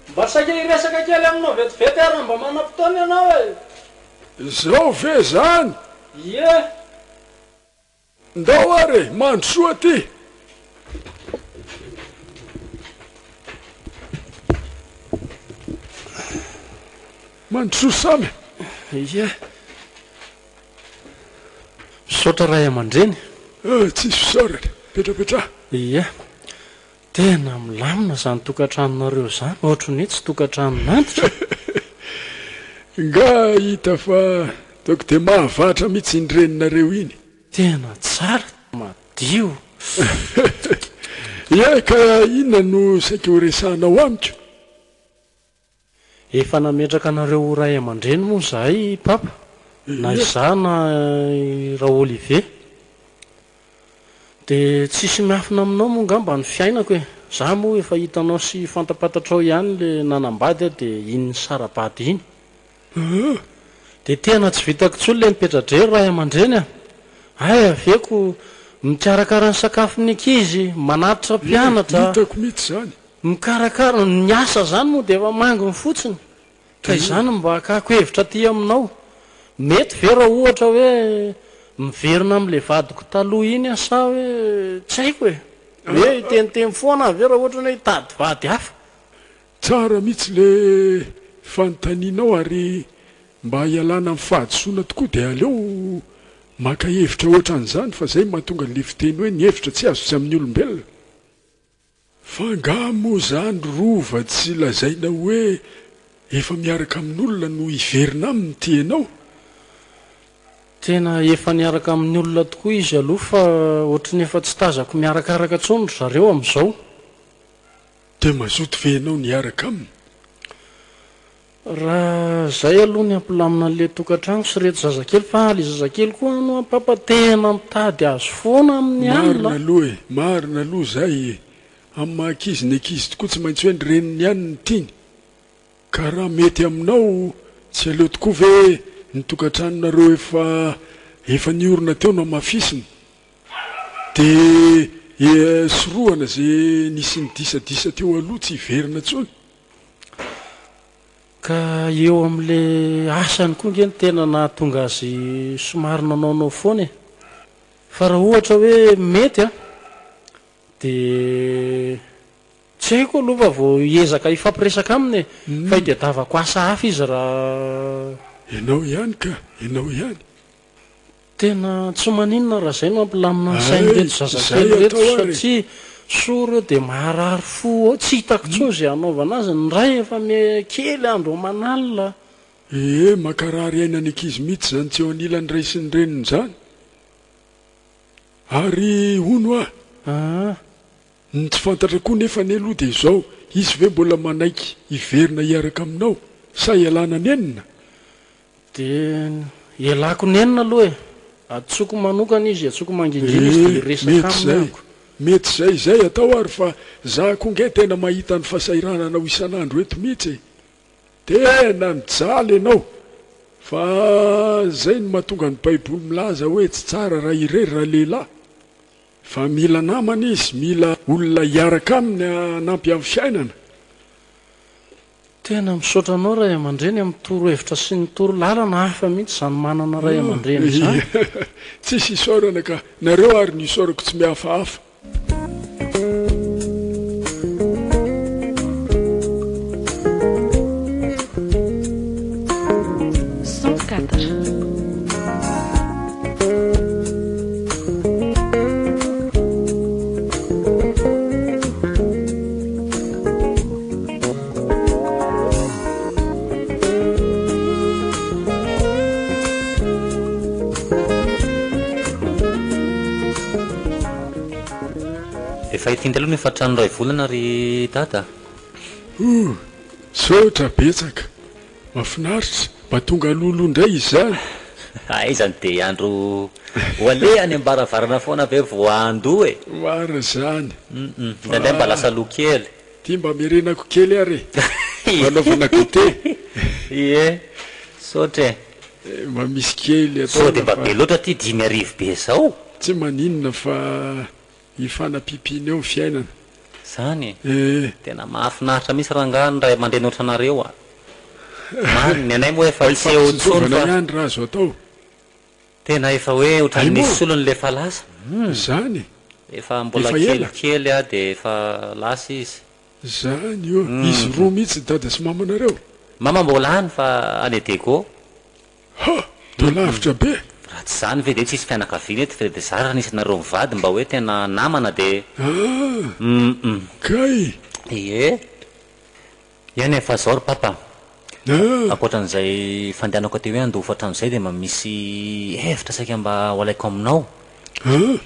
Mba saika hiresaka kely aminao vetivety aho raha mba manam-potoana ianao e! Zao ve zany? Ie! Ndao ary e, mandrosoa aty. Mandrosoa samy. Ie. Misaotra ray aman-dreny. Ah, tsisy fisaorana. Petrapetraha. Ia. Tena milamina izany tokantranonareo izany, ohatry ny hoe tsy tokantranon'antitra. Nga hita fa donc dia mahavatra mihitsy iny reninareo iny. Tena tsara, madio. Ia, ka inona no saika ho resahanao amiko? Efa nametraka anareo ho ray aman-dreny moa izahay Papa, na izaho na i Raolivier. Dia tsisy miafina aminao moa ngamba ny fiainako e! Izaho moa efa hitanao sy fantapantatrao ihany le nanambady aho dia iny nisara-bady iny. Dia tena tsy vitako intsony le mipetra-drery ray aman-dreny a! Hay aveko mikarakara ny sakafon'ny ankizy, manatitra mpianatra. Hitako mihitsy izany. Mikarakara ny asa zany moa dia efa manginy fotsiny ka izany mba hakako hevitra aty aminao. Mety ve raha ohatra hoe miverina amin'ilay vadiko taloha iny aho sa hoe tsy haiko e! Hoe hiteniteny foana aho ve raha ohatra hoe hitady vady hafa? Tsara mihitsy le fanontanianao ary mba hialana amin'ny fahadisoana tokoa dia aleo maka hevitra ohatran'izany fa zay mahatonga an'le fiteny hoe ny hevitra tsy azo tsy amin'ny olombelona. Fa angaha moa zany Rova tsy lazaina hoe efa miaraka amin'olona no hiverina aminy ty enao? Tena efa niaraka amin'ny olona tokoa izy aloha fa ohatry ny efa tsy tazako miarakaraka intsony ry zareo amin'izao. Dia mazoto ve enao ny hiaraka aminy? Raha zay aloha ny hampilamina an'le tokantrano sy reto zazakely fa le zazakely koa ano an papa tena mitady azy foana amin'ny alina. Marina aloha e, marina aloha zay e, amin'ny maha ankizy ny ankizy tokoa tsy maintsy hoe ny reniny ihany no tiany, ka raha mety aminao tsy aleo tokoa ve ny tokantranonareo efa efa niorina teo no hamafisina de sorohana ze nisy ny disadisa teo aloha tsy hiverina intsony. Ka eo amin'le asany koa nge no tena nahatonga azy somary nanaonao foana e! Fa raha ohatra hoe mety an, de tsy haiko aloha fa vao hiezaka hifampiresaka aminy e! Fa hitadiavako asa hafa izy raha. Ianao ihany ka, ianao ihany. Tena tsy maninona raha zay no hampilamina ny sain'ireto zazakely ireto satria soa ireo dia maharary fo ao, tsy hitako intsony izay hanaovana azy, ny ray efa miha kely andro aman'alina. Ee, mankarary aina ny ankizy mihitsy izany tsy eo anilan'ny ray sy ny reniny izany. Ary hono hoa, ny tsy fantatra koa nefa anie aloha dia izao, izy ve mbola manaiky hiverina hiaraka aminao sa hialana nenina? Dia ialako nenina aloha e! Antsoiko manokana izy, antsoiko mangingina izy dia Eh, hiresaka mety aminy zay, amiko. mety zay, zay atao ary fa za koa nge tena mahita ny fasahirananao isan'andro eto mihitsy e! Tena mijaly enao fa zay no mahatonga ny baiboly milaza hoe tsy tsara raha irery ralehilahy fa mila namana izy, mila olona hiaraka aminy hanampy amin'ny fiainana. Tena misaotra anao ray aman-dreny amin'ny toro-hevitra sy ny toro-lalana hafa mihitsy izany manana ray aman-dreny izany. Tsisy isaorana ka, nareo ary no isaorako tsy mihafahafa. Efa ety indray aloha ny efa-trano iray volana ry dada a! Ouh! Misaotra betsaka! Mahafinaritra! Mba tonga alohaloha indray izy izany! Aiza no dia andro ho aleha any am-baravarana foana ve vao handoa e! Marina izany! Hum indraindray mba lasa aloha kely. Ty mba amerenako kely ary e! Mba anaovana goûter. Ie, misaotra e! Mba misy kely Sao ataona dia mba fa. be loatra ty 5000 be zao? Tsy maninona fa ifanampiampiana eo ny fiainana. Zany e! Eh! Tena mahafinaritra mihitsy rangaha ny ray aman-dreny ohatranareo a! Marina, ny anay moa efa Mba tsy eo intsony ifampitsinjovana fa. ihany raha azo atao. Tena efa hoe Hay ohatran'ny nisy moa! solony le efa lasa. Hum. Zany e! Efa mbola Efa ela? kelikely aho dia efa lasa izy. Zany io! Izy roa mihitsy dada sy mamanareo? Mama mbola any fa any Diego. Ha! Toa lavitra be! Raha tsy izany ve dia tsisy fianakaviana eto fa dia zara raha nisy anareo mivady mba hoe tena namana dia Ah! Hum. Kay! Ie. Eny e, fa zao ry papa, Ah! ankoatran'izay fandehanako aty hoe handoa hofantrano izay dia mba misy hevitra saika mba ho alaiko aminao. Ah!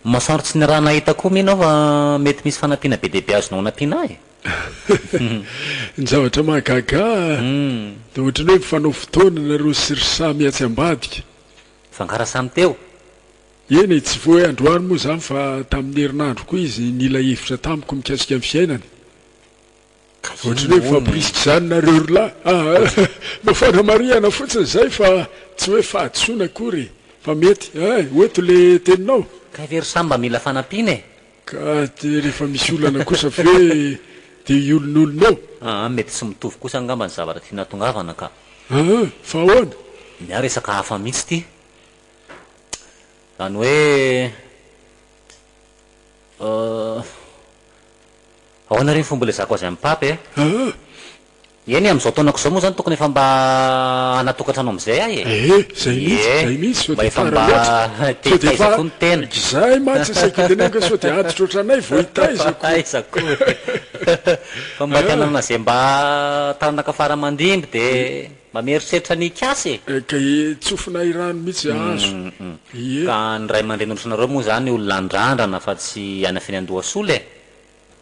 Masoandro tsy niaraha-nahita koa mino aho fa mety misy fanampiana be dia be azonao anampiana ahy e. Ny zavatra mahagaga ahy dia ohatran'ny hoe mifanao fotoana nareo sy ry Samy atsy ambadika. Fa angaha Rasamy teo? Eny e, tsy vao hoe androany moa izany fa tamin'ny herinandro koa izy nila hevitra tamiko mikasika ny fiainany. Ka Ohatran'ny inona hoe hono e? mifampirisika izany nareo ry lahy aa! Mba fanamarihana fotsiny izay fa tsy hoe fahadisoana akory fa mety eh! Ho eto le teninao. Kay ve ry Samy mba mila fanampiana e? Ka de rehefa misy olana kosa ve de hiolonolona eo? Aa mety tsy mitovy kosa angamba ny zavatra tiana hatongavana ka. Aa fa ahoana? Ny ahy resaka hafa mihitsy ity. Zany hoe ahoana re ny fomba ilazako azy amin'i Papa e? Aa. Eny e, amin'izao taonako izao moa izany tokony efa mba hanatokantrano amin'izay aho e! Ee, izay mihitsy, Ie, izay mihitsy, sao mba dia efa tara mba loatra, te sao dia hitaiza efa, koa ny tena. izay mantsy saika teneniko hoe sao dia haditra ohatranay vao hitaiza ko. Aiza koa e! Fa mba te Ah. hanana izay mba taranaka fara aman-dimby dia mba mieritreritra ny hikasa e! Ka e, tsofina rano mihitsy azo. Ie. Ka ny ray aman-dreny ohatranareo moa izany olona andrandrana fa tsy any afeny an-dohasola e!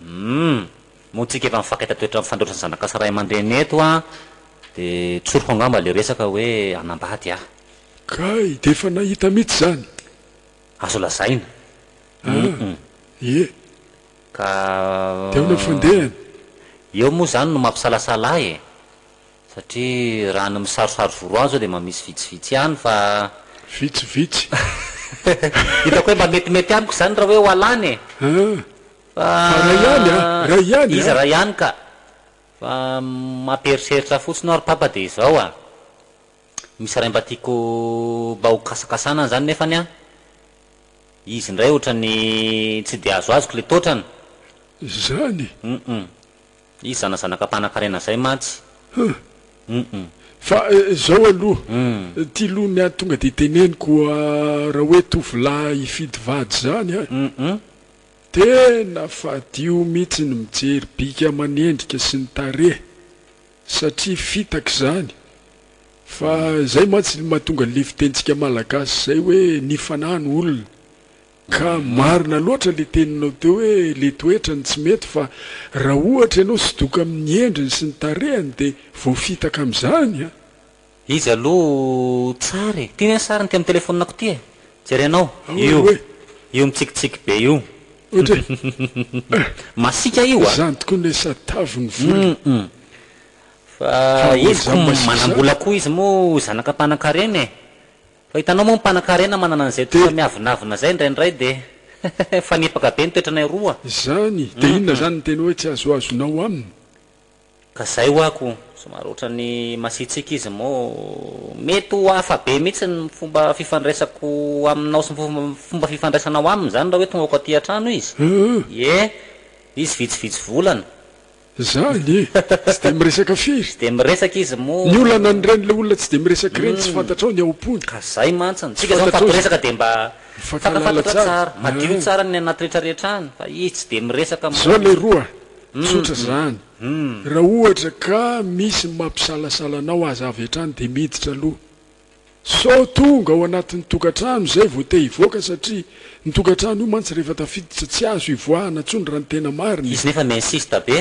Humm! Moa tsika efa mifankahita toetra mifandroatra ny zanaka sy ray aman-dreny eto an! De tsoriko angamba le resaka hoe hanambady aho. Kay, de efa nahita mihitsy zany? Azo lazaina. Ah, Humm! ie. Ka. De ahoana ny fandehany? Eo moa zany no mampisalasala ahy e! Satria raha ny misarosaro voro ahy zao de mba misy vitsivitsy ihany fa. Vitsivitsy. Hitako hoe mba metimety amiko zany raha hoe ho alana e! Ah! Fa Fa ray ihany a! Ray ihany izy a! ray ihany ka! Fa mampieritreritra fotsiny aho ry papa dia izao a! Misy ray mba tiako mba ho kasakasanana zany nefany an! Izy indray ohatrany tsy dia azoazoko le toetrany. Izany? Hum. Izy zanazanaka mpanakarena zay mantsy. Hum. Hum. Fa izao aloha, ity aloha ny ahy tonga dia teneniko raha hoe tovolahy hifidy vady izany an! Hum. Tena fadio mitsy ny mijery bika aman'endrika sy ny tarehy satria fitaka izany fa izay mantsy ny mahatonga le fitenintsika malagasy izay hoe ny fanahy no olona ka marina loatra le teninao teo hoe le toetrany tsy mety fa raha ohatra ianao sodoka amin'ny endriny sy ny tarehiny de voafitaka amin'izany an! Izy aloha tsara e! Ty ne ny sariny ty am telephone-ko ty e! Jerenao! Ahoana Io! hoe? Io mitsikitsiky be io! Ohatra e! Masiaka io a! Izany tokoa ne sady tavy ny volony. Hum! Fa Fa ahoana izy izany koa masiaka izany? manambola koa izy moa zanaka mpanakarena e! Fa hitanao moa ny mpanakarena manana an'izay Dia. toetra miavonavona izay indraindray dia mifanipaka be ny toetranay roa. Izany! Dia inona izany ny tena hoe tsy azoazonao aminy? Ka zay hoa ko, somary ohatran'ny masiatsiaka izy moa, mety ho hafa be mihitsy ny fomba fifandraisako aminao sy ny fomba fifandraisanao aminy zany raha hoe tongako aty an-trano izy, ie, izy vitsivitsy volana. Zany e! Tsy dia miresaka firy. Tsy dia miresaka izy moa. Ny olana an'ireny le olona tsy dia miresaka ireny tsy fantatrao ny ao am-pony. Ka zay mantsiny, Tsy tsika zao fantatrao mifampiresaka dia mba mifankahalala mifankafantatra tsara. tsara, madio tsara ny anaty rehetrarehetra any, fa izy tsy dia miresaka moa. Zao leroa, Tsotra zany. Raha ohatra ka misy ny mampisalasala anao aza avy hatrany dia miditra aloha. Sao tonga ao anatin'ny tokantrano izay vao te hivoaka satria ny tokantrano io mantsy rehefa tafiditra tsy azo ivoahana intsony raha ny tena marina e. Izy nefa mi-insiste be.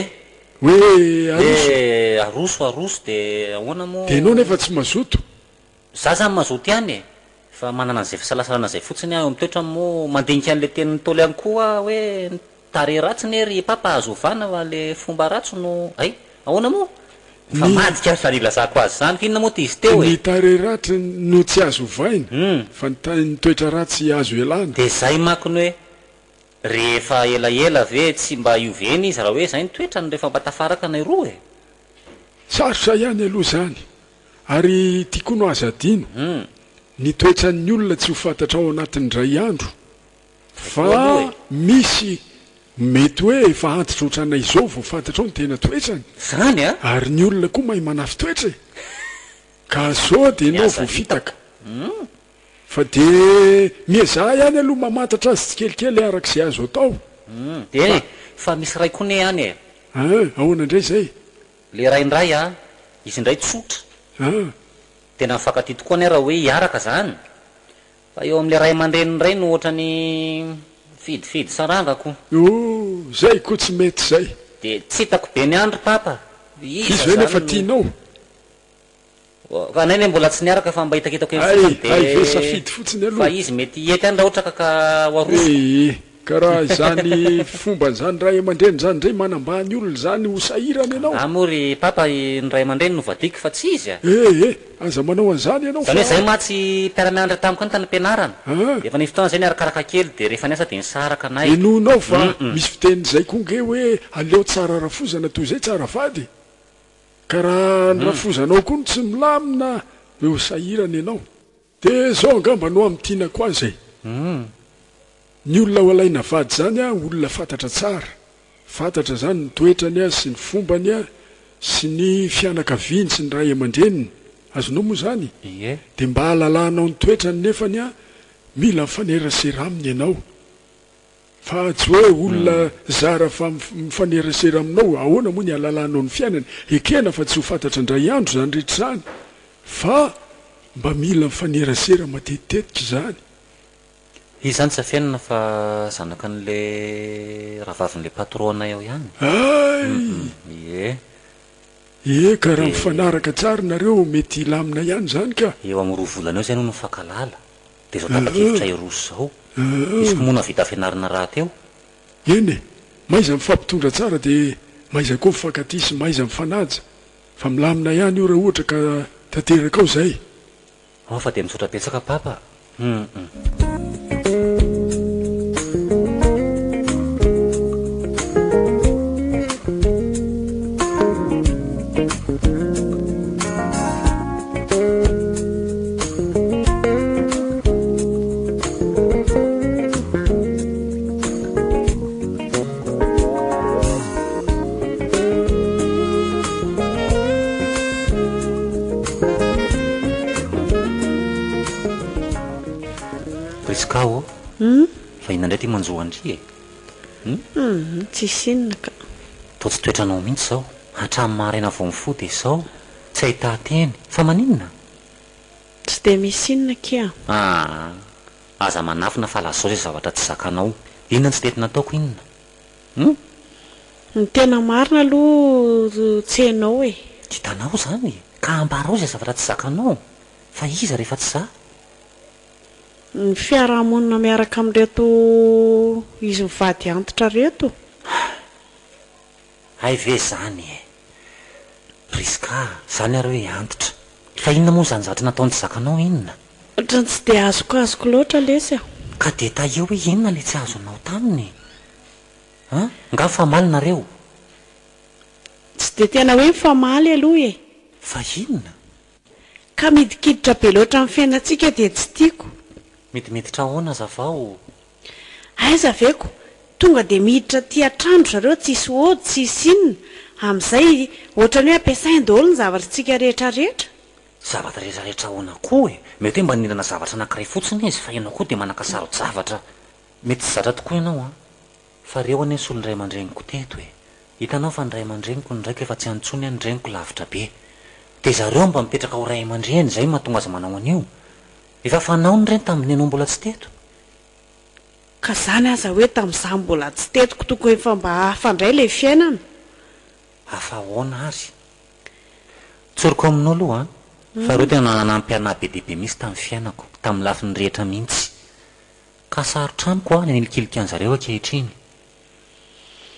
Hoe aroso. Hoe aroso aroso dia ahoana moa. Dia ianao nefa tsy mazoto. Za zany mazoto ihany e! Fa manana an'izay fisalasalana izay fotsiny aho eo amin'ny toetrany moa mandinika an'ilay tenin'ny Ntaolo ihany koa aho hoe ny tarehy ratsy ne ry Papa azo ovana fa le fomba ratsy no hay! Ahoana moa? Ny. Mifamadika ary izany ilazako azy izany fa inona moa ty izy teo e? Ny tarehy ratsy no tsy azo ovaina fa ny ny toetra ratsy azo ialana. Dia izay manko ny hoe rehefa elaela ve tsy mba hiova eny izy raha hoe izay ny toetrany rehefa mba tafaraka nay roa e? Sarotra ihany aloha izany Ary ity koa no aza adino, ny toetran'ny olona tsy ho fantatrao ao anatin'ny indray andro fa misy mety hoe efa antitra ohatranay izao vao fantatrao ny tena toetrany. Zany a! Ary ny olona koa mahay manafy toetra e! Ka sao dia Ny ianao aza hitako. voafitaka. Fa dia miezaha ihany aloha mamantatra azy tsikelikely araka izay azo atao. Hum, eny e! Fa misy ray koa ne any e! An, ahoana indray izay? Le ray indray an, izy indray tsotra. An. Tena mifankatia tokoa anie raha hoe hiaraka zany. Fa eo amin'le ray aman-dreny indray no ohatrany mifidifidy saranga ko. Oh, zay koa tsy mety zay. Dia tsy hitako be ny any ry papa. Iza Izy ve nefa zany no. tianao? Fa anay anie mbola tsy niaraka fa mba hitakitako eny Hay, fotsiny hay ve dia safidy fotsiny fa aloha. izy mety hety any raha ohatra ka ka ho arosoko. Ee, ka raha izany fomban'izany ray aman-dreny izany indray manambany olona izany ho sahirana ianao. Angaha moa ry papa ny ray aman-dreny no vadiako fa tsy izy a! Ee, aza manao an'izany ianao Izany hoe fa. izay mantsy mpiara-mianatra tamiko any tany am-pianarana. Aa. Efa nisy fotoana izay niarakaraka kely dia rehefa niasa dia nisaraka anay. Henoinao fa Hum. misy fiteny izay koa nge hoe aleo tsara rafozana toy izay tsara vady. Ka raha ny rafozanao koa no tsy milamina de ho sahirana ianao. De zao angamba no amintinako azy e. Ny olona ho alaina vady zany a olona fantatra tsara. Fantatra zany ny toetrany a sy ny fombany a sy ny fianakaviany sy ny ray aman-dreniny. Azonao moa zany? Ie. De mba ahalalanao ny toetrany nefany a mila mifanerasera aminy ianao. Fa tsy hoe olona zara fa mifanerasera aminao, ahoana moa ny hahalalanao ny fiainany? Ekena fa tsy ho fantatra indray andro izany rehetra izany fa mba mila mifanerasera matetitetika izany. Izy izany tsy afenina fa zanakan'le rahavavin'le patron anay ao ihany. Hay! Ie. Ie ka raha mifanaraka tsara nareo mety hilamina ihany izany ka. Eo amin'ny roa volana eo izay no nifankahalala. Dia izao tapa-kevitra hiroso izao. Izy koa moa nahavita fianarana rahateo. Eny e! Mahaiza mifampitondra tsara dia mahaiza koa mifankatia sy mahaiza mifanaja fa milamina ihany io raha ohatra ka tanteraka ao izay. Ao fa dia misaotra betsaka papa hum. Prisca ô! Fa inona indray ity manjo an-dry e? Hum, tsisy inona ka. Toa tsy toetranao mihitsy izao. Hatramin'ny maraina vao mifoha dia izao. Tsy ahitan-teny. Fa maninona? Tsy dia misy inona akia. Aa! Aza manafina fa lazao izay zavatra tsy zakanao. Inona no tsy nety nataoko inona? Hum? Ny tena marina aloha tsy hainao e. Hitanao izany? Ka ambarao izay zavatra tsy zakanao. Fa iza rehefa tsy za? Ny fiarahamonina miaraka amin'ireto izy mivady antitra ireto. Hay ve zany e! Prisca a, zany ary hoe antitra. Fa inona moa izany zavatra nataony tsy zakanao inona? Ohatran'ny tsy dia azokoazoko loatra lesy a! Ka dia tahio hoe inona ilay tsy azonao taminy e? An? Nga mifamaly nareo? Tsy dia tena hoe mifamaly aloha e! Fa inona? Ka midikiditra be loatra amin'ny fiainantsika dia tsy tiako. Midimiditra ahoana azavao? Aiza ve ko! Tonga dia miditra aty an-trano zareo tsisy ody tsisy inona, amin'izay ohatran'ny hoe ampiasainy daholo ny zavatr'tsika rehetra rehetra. Zavatra rehetra rehetra ahoana koa e! Mety hoe mba nilana zavatra anankiray fotsiny izy fa ianao koa dia manakasaro-javatra. Mety tsy zatra tokoa ianao an! Fa reo anie solon'ny ray aman-dreniko teto e! Hitanao fa ny ray aman-dreniko ny raiko efa tsy any intsony an ny reniko lavitra be. Dia zareo mba mipetraka ho ray aman-dreny izay no mahatonga azy manao an'io. Efa fanaony ireny tamin'ny ianao mbola tsy teto. Ka zany aza hoe tamin'izaho mbola tsy teto ko tokony efa mba hafa indray ilay fiainana. Hafa ahoana ary? Tsoriko aminao aloha an, fa ireo tena nanampy anah be dia be mihitsy tamin'ny fiainako, tamin'ny lafiny rehetra mihitsy. Ka sarotra amiko an ny hanilikilika an'zareo ankehitriny.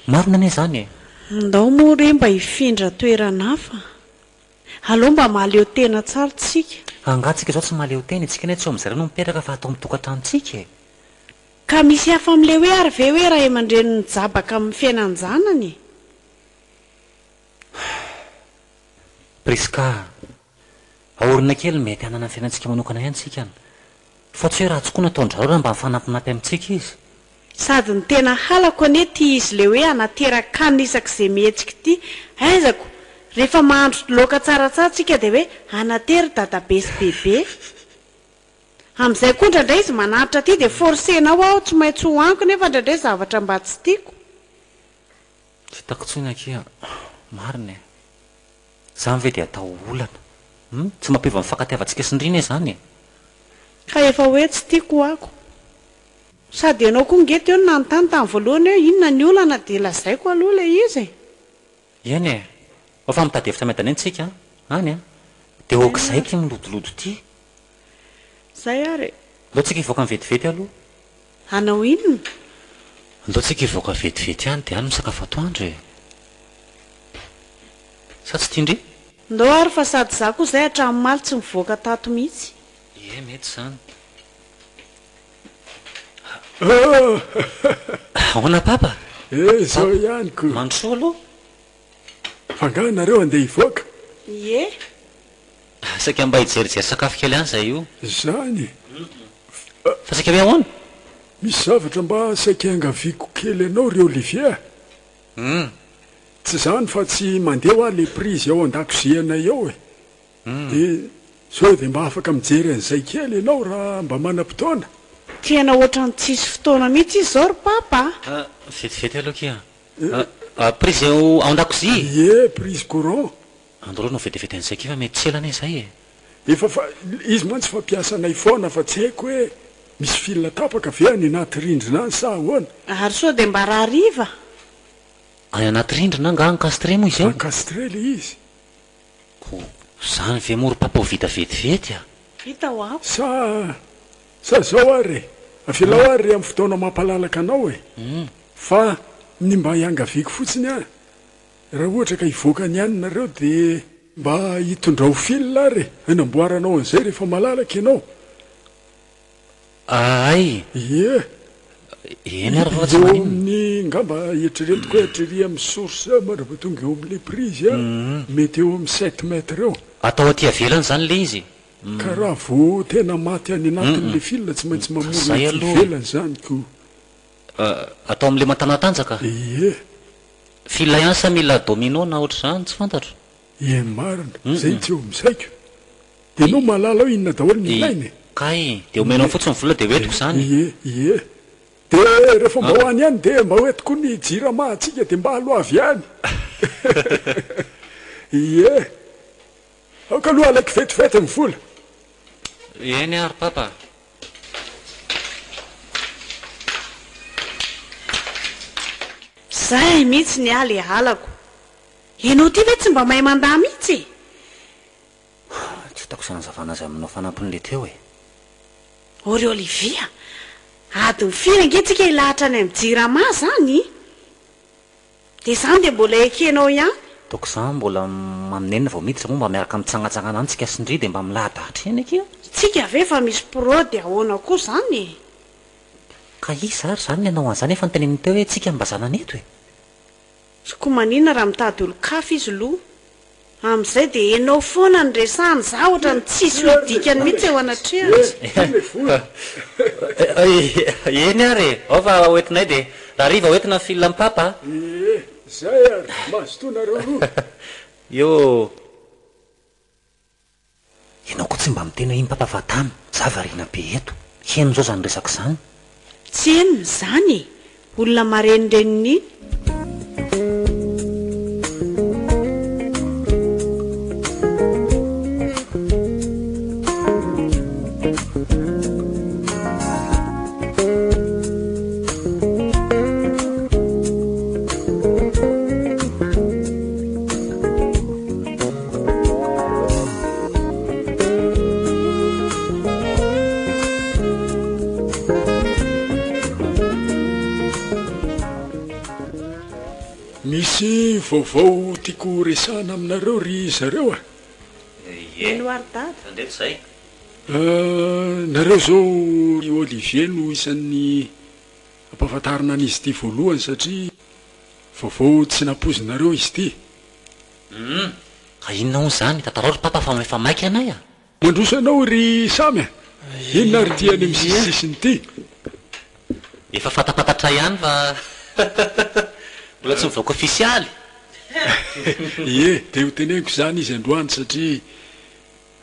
Marina anie izany e! Ndao moa re mba hifindra toerana hafa. Aleo mba mahaleo tena tsara tsika. Angaha tsika izao tsy mahaleo tena e, tsika anie tsy ao amin'zareo no mipetraka fa ato amin'ny tokantranontsika e! Ka misy hafa amin'ilay hoe ary ve hoe ray aman-dreny mijabaka amin'ny fiainan-janany e? Prisca a! Aorina kely mety hanana ny fiainantsika manokana ihany tsika an! Fa tsy hoe ratsy koa ny ataon-dRareo raha mba mifanampinampy amintsika izy. Sady ny tena halako anie ty izy le hoe anateran-kanina isak'izay mihetsika ity, aiza ko rehefa mahandro laoka tsaratsara tsika de hoe anatery dadabe sy bebe. Amin'izay koa indraindray izy manaritra aty dia forcer-nao aho tsy maintsy hohaniko nefa indraindray zavatra mba tsy tiako. Tsy hitako intsony akia marina e! Zany ve dia atao olana? Hum? Tsy mampiova ny fifankatiavantsika sy ndry anie zany e! Ka efa hoe tsy tiako ho'ako. Sady ianao koa nge teo no nanontany tamin'ny voalohany hoe inona ny olana dia lazaiko aloha ilay izy e! Eny e! Ao fa mitady hevitra miadana eny tsika an! Any an! Dia ok Eny izay ary. ity milodolodo ity. Izay ary e! Ndao tsika hivoaka vetivety aloha. Hanao inona? Ndao tsika hivoaka vetivety any dia any misakafo atoandro e! Sa tsy tian-dry? Ndao ary fa sady za koa izay hatramin'ny omaly tsy nivoaka tato mihitsy. Ie, mety izany. Oh! Ahoana Papa? Eh, izao Papa, ihany ko. Mandrosoa aloha. Fa angaha nareo andeha hivoaka? Ie. Saika mba hijerijery sakafo kely any izahay io. Izany? Fa saika hoe ahoana? Misy zavatra mba saika iangaviako kely anao ry Olivier a! Hum. Tsy izany fa tsy mandeha hoa le prise ao an-dakozianay ao e! Dia sao dia mba afaka mijery an'izay kely ianao raha mba manam-potoana? Tena ohatran'ny tsisy fotoana mihitsy izy izao ry papa a! Vetivety aloha akia. Prise ao an-dakozia? Ie, prise courant. Andao aloha hanao vetivety an'izay akia fa mety tsy ela anie izay e! Efa fa, izy mantsy fampiasanay foana fa tsy haiko hoe misy fil tapaka ve any anaty rindrina any sa ahoana? Ary sao dia mba rahariva? Any anaty rindrina angaha encastré moa izy ao? Encastré le izy. Ko zany ve moa ry papa ho vita vetivety a! Vita ho aho. Sa sa zao ary e! Avelao ary re amin'ny fotoana mampalalaka anao e! Fa ny mba iangaviako fotsiny an, raha ohatra ka hivoaka ny any nareo dia mba hitondrao fil ary e! Hanamboaranao an'izay rehefa malalaka ianao. Ahay! Ie! Eny ary fa tsy Eo maninona. amin'ny, ngamba eritreretiko hoe hatrery amin'ny source mandrapa tonga eo amin'ilay prise an, mety eo amin'ny sept mètres eo. Atao aty avelany izany ilay izy? Ka raha vao tena maty any anatin'ilay fil tsy maintsy mamorona Zay aty aloha e. ivelany izany ko. Atao amin'ilay matanatanjaka? Ie. Fil ihany sa mila domino na ohatr'izany? Tsy fantatro. Ie marina, izay tsy eo amin'ny saiko. Dia ianao mahalala hoe inona daholo ny ilaina e? Kay, dia omenao fotsiny ny vola dia hoentiko izany? Ie, ie. Dia rehefa mba ho any ihany dia mba hoentiko ny jirama antsika dia mba aloavy ihany. Ie. Aoka aloha alaiko vetivety ny vola. Eny ary papa. Zay mihitsy ny ahy le halako. Ianao ity ve tsy mba mahay mandà mihitsy e? Tsy hitako izay hanazavana azy aminao fanampin'ilay teo e. O ry Olivia a! Adiny firy ange tsika hilahatra any amin'ny jirama zany? Dia izany dia mbola ekenao ihany? Ataoko izany mbola maminenina vao miditra moa mba miaraka mitsangatsangana any tsika sy ndry dia mba milahadahatra ihany akia. Tsika ve efa misy pro dia ahoana koa izany e? Ka iza ary izany ny hanao an'izany efa noteneniny teo hoe tsika mba zanany eto e? Tsy ko maninona raha mitady olon-kafa izy lo. Amin'izay dia enao foana no resahana, za ohatran'ny tsisy hoe dikany mihitsy eo anatrehany. Eny ary e, ao fa hoentinay dia rahariva hoentina ny fil an'i papa a. Ee, zay ary, mazotoa nareo roa. Io. Ianao koa tsy mba miteny hoe iny papa fa tamy, za variana be eto. Heno zao zany resaka zany. Tsy henony izany e! Olona marenindreniny iny. Misy vaovao tiako ho resahana aminareo ry zareo a! Ie, Eny ho ary dada. tandreto izay. Nareo izao ry Olivier no isan'ny ampahafantarina an'izy ity voalohany satria vaovao tsy nampoizinareo izy ity. Humm! Ka inona hono izany? Tantarao ry papa fa efa maika anay a! Mandroso anao ry Samy a! Inona ary ity any amin'ny sisisisiny ity? Efa fantapantatra ihany fa mbola tsy mivoaka ofisialy! Ie, dia ho teneniko izany izy androany satria.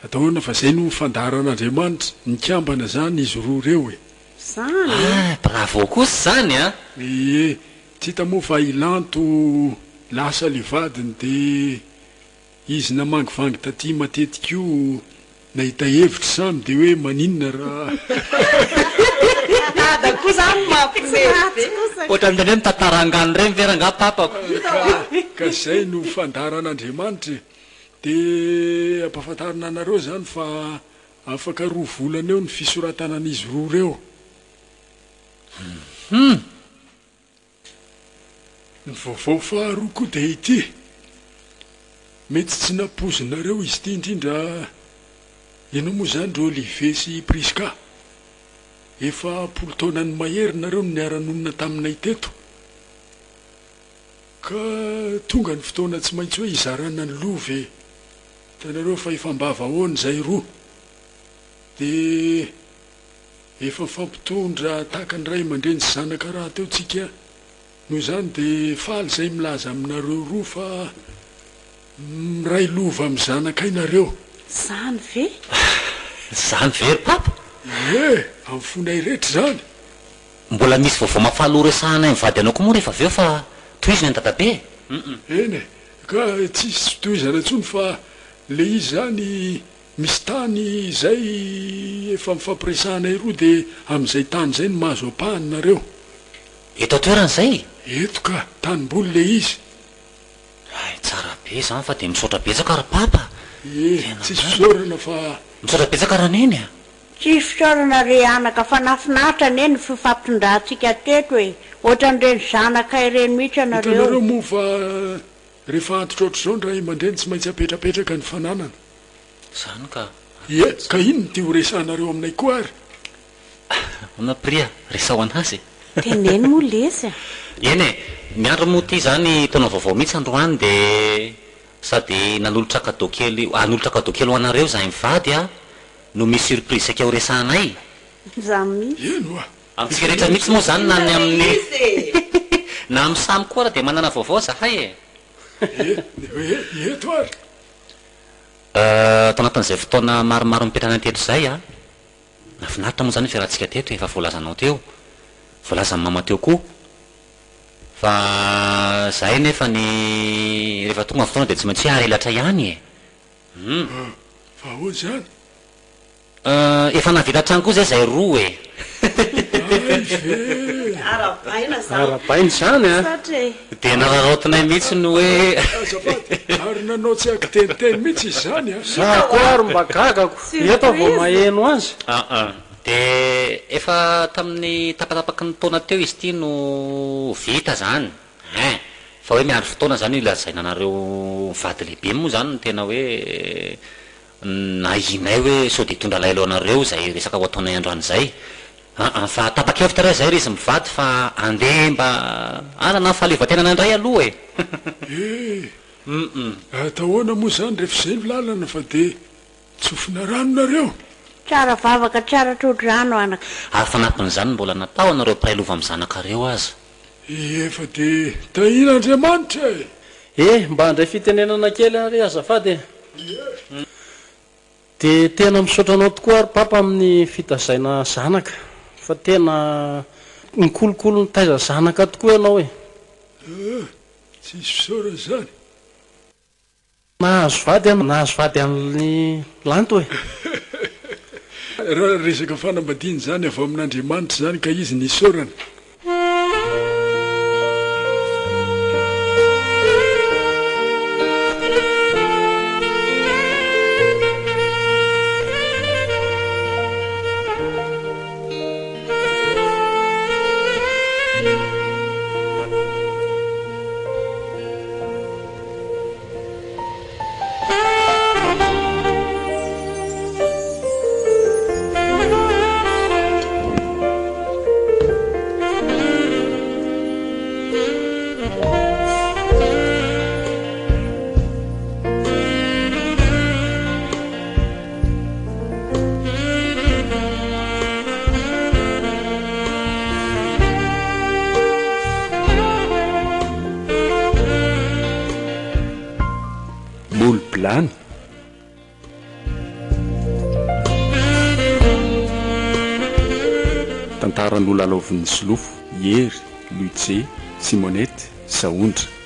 Atao ahoana fa zay no fandaharan'Andriamanitra, nikambana zany izy roa reo e. Zany e! Ah, bravo kosa zany an! Ie, tsy hita moa fa i Lanto lasa le vadiny de izy namangivangy taty matetika io nahita hevitra samy de hoe maninona raha. Dada koa zany mampime be. Ohatran'ireny hoe mitantara angano ireny ve rangaha papako? Ka, ka zay no fandaharan'Andriamanitra e! De ampahafantarina anareo zany fa afaka roa volana eo ny fisoratana an'izy roa reo. Hum! Ny vaovao faharoa koa dia ity, mety tsy nampoizinareo izy ity indrindra ianao moa izany ry Olivier sy Prisca, efa am-polo taonany mahery nareo no niara-nonina taminay teto, ka tonga ny fotoana tsy maintsy hoe hizarana ny lova e! Hitanareo fa efa am-bava ahoana izay roa dia Efa mifampitondra tahaka ny ray aman-dreny sy zanaka rahateo tsika, noho izany dia faly izay milaza aminareo roa fa miray lova amin'ny zanakay nareo. Izany ve? Izany ve ry papa? Ie, amin'ny fonay rehetra izany. Mbola misy vaovao mahafaly ho resahanay mivady anao koa moa rehefa avy eo fa tohizo ny an'i dadabe e! Eny e, ka tsisy tohizana intsony fa le izy izany Misy tany izay efa nifampiresahanay roa dia amin'izay tany izay no mahazo ampahany nareo. Eto an-toerana izay? Eto ka, tanimboly le izy. Hay, tsara be izany fa dia misaotra betsaka ry papa. Ie, Tena tsisy marina. fisaorana fa. Misaotra betsaka Raneny a. Tsisy fisaorana ry anaka fa nafinaritra anie ny fifampitondrantsika teto e! Ohatran'ireny zanakay ireny mihitsy ianareo. Hitanareo moa fa rehefa antitra ohatr'izao ny ray aman-dreny tsy maintsy apetrapetraka ny fananana. Zany ka. Ie, ka inona ity ho resahanareo aminay koa ary? Ahoana Pri a? Resaho an'azy e. Teneno moa lesy a. Eny e, miandry moa ity zany taona vaovao mihitsy androany dia sady nanolotra cadeau kely, hanolotra cadeau kely ho anareo izahay mivady a, no misy surprise saika ho resahanay. Zany mihitsy. Eny oa. Amintsika rehetra mihitsy moa zany na ny amin'ny na amin'ny samy koa ary dia manana vaovao zahay e. Ie, ie, eto ary. Tao anatin'izay fotoana maromaro nipetrahana teto izay an, nahafinaritra moa izany ny fiarahantsika teto, efa voalazanao teo, voalazan'i mama teo koa, fa izahay nefa ny rehefa tonga ny fotoana dia tsy maintsy hoe harelatra ihany e! Hum. Fa ahoana izany? Efa nahavita trano koa zay zay roa e. Hay ve! Arabaina zany. Arabaina izany an! Misaotra e. Dia nararaotinay mihitsy ny hoe. Azafady, ary nanao tsy ankiteniteny mihitsy izy izany an! Za koa ary mba gagako, eto aho vao maheno azy. Aa. Dia efa tamin'ny tapatapaky ny taona teo izy ity no vita zany ein! Fa hoe miandry fotoana zany io lazaina anareo mivady lehibe moa zany no tena hoe Nahianay hoe sao dia hitondra alahelo anareo izay resaka ho ataonay androany izay. Aa fa tapa-kevitra re izay ry izy mivady fa andeha mba hanana ny fahaleovantenana indray aloha e! Eh! Atao ahoana moa izany rehefa izay no lalana fa dia tsofina rano nareo? Tsara vavaka tsara tso-drano anaka. Ary fanampin'izany mbola natao anareo mpiray lova amin'ny zanakareo aza. Efa dia tahian'Andriamanitra e! Eh! Mba handray fitenenana kely ary azafady e! Dia tena misaotra anao tokoa ary Papa amin'ny fitazaina zanaka fa tena nikolokolo nitaiza zanaka tokoa ianao e! Eh! Tsisy fisaorana izany. Nahazo vady aho, nahazo vady an'i Lanto e! Raha resaka fanambadiana izany avy amin'Andriamanitra izany ka izy no isaorana. Molo-bilany. Tantara nolalaovin'i Solofo, Hery, Ludje, Simonette, Sahondra.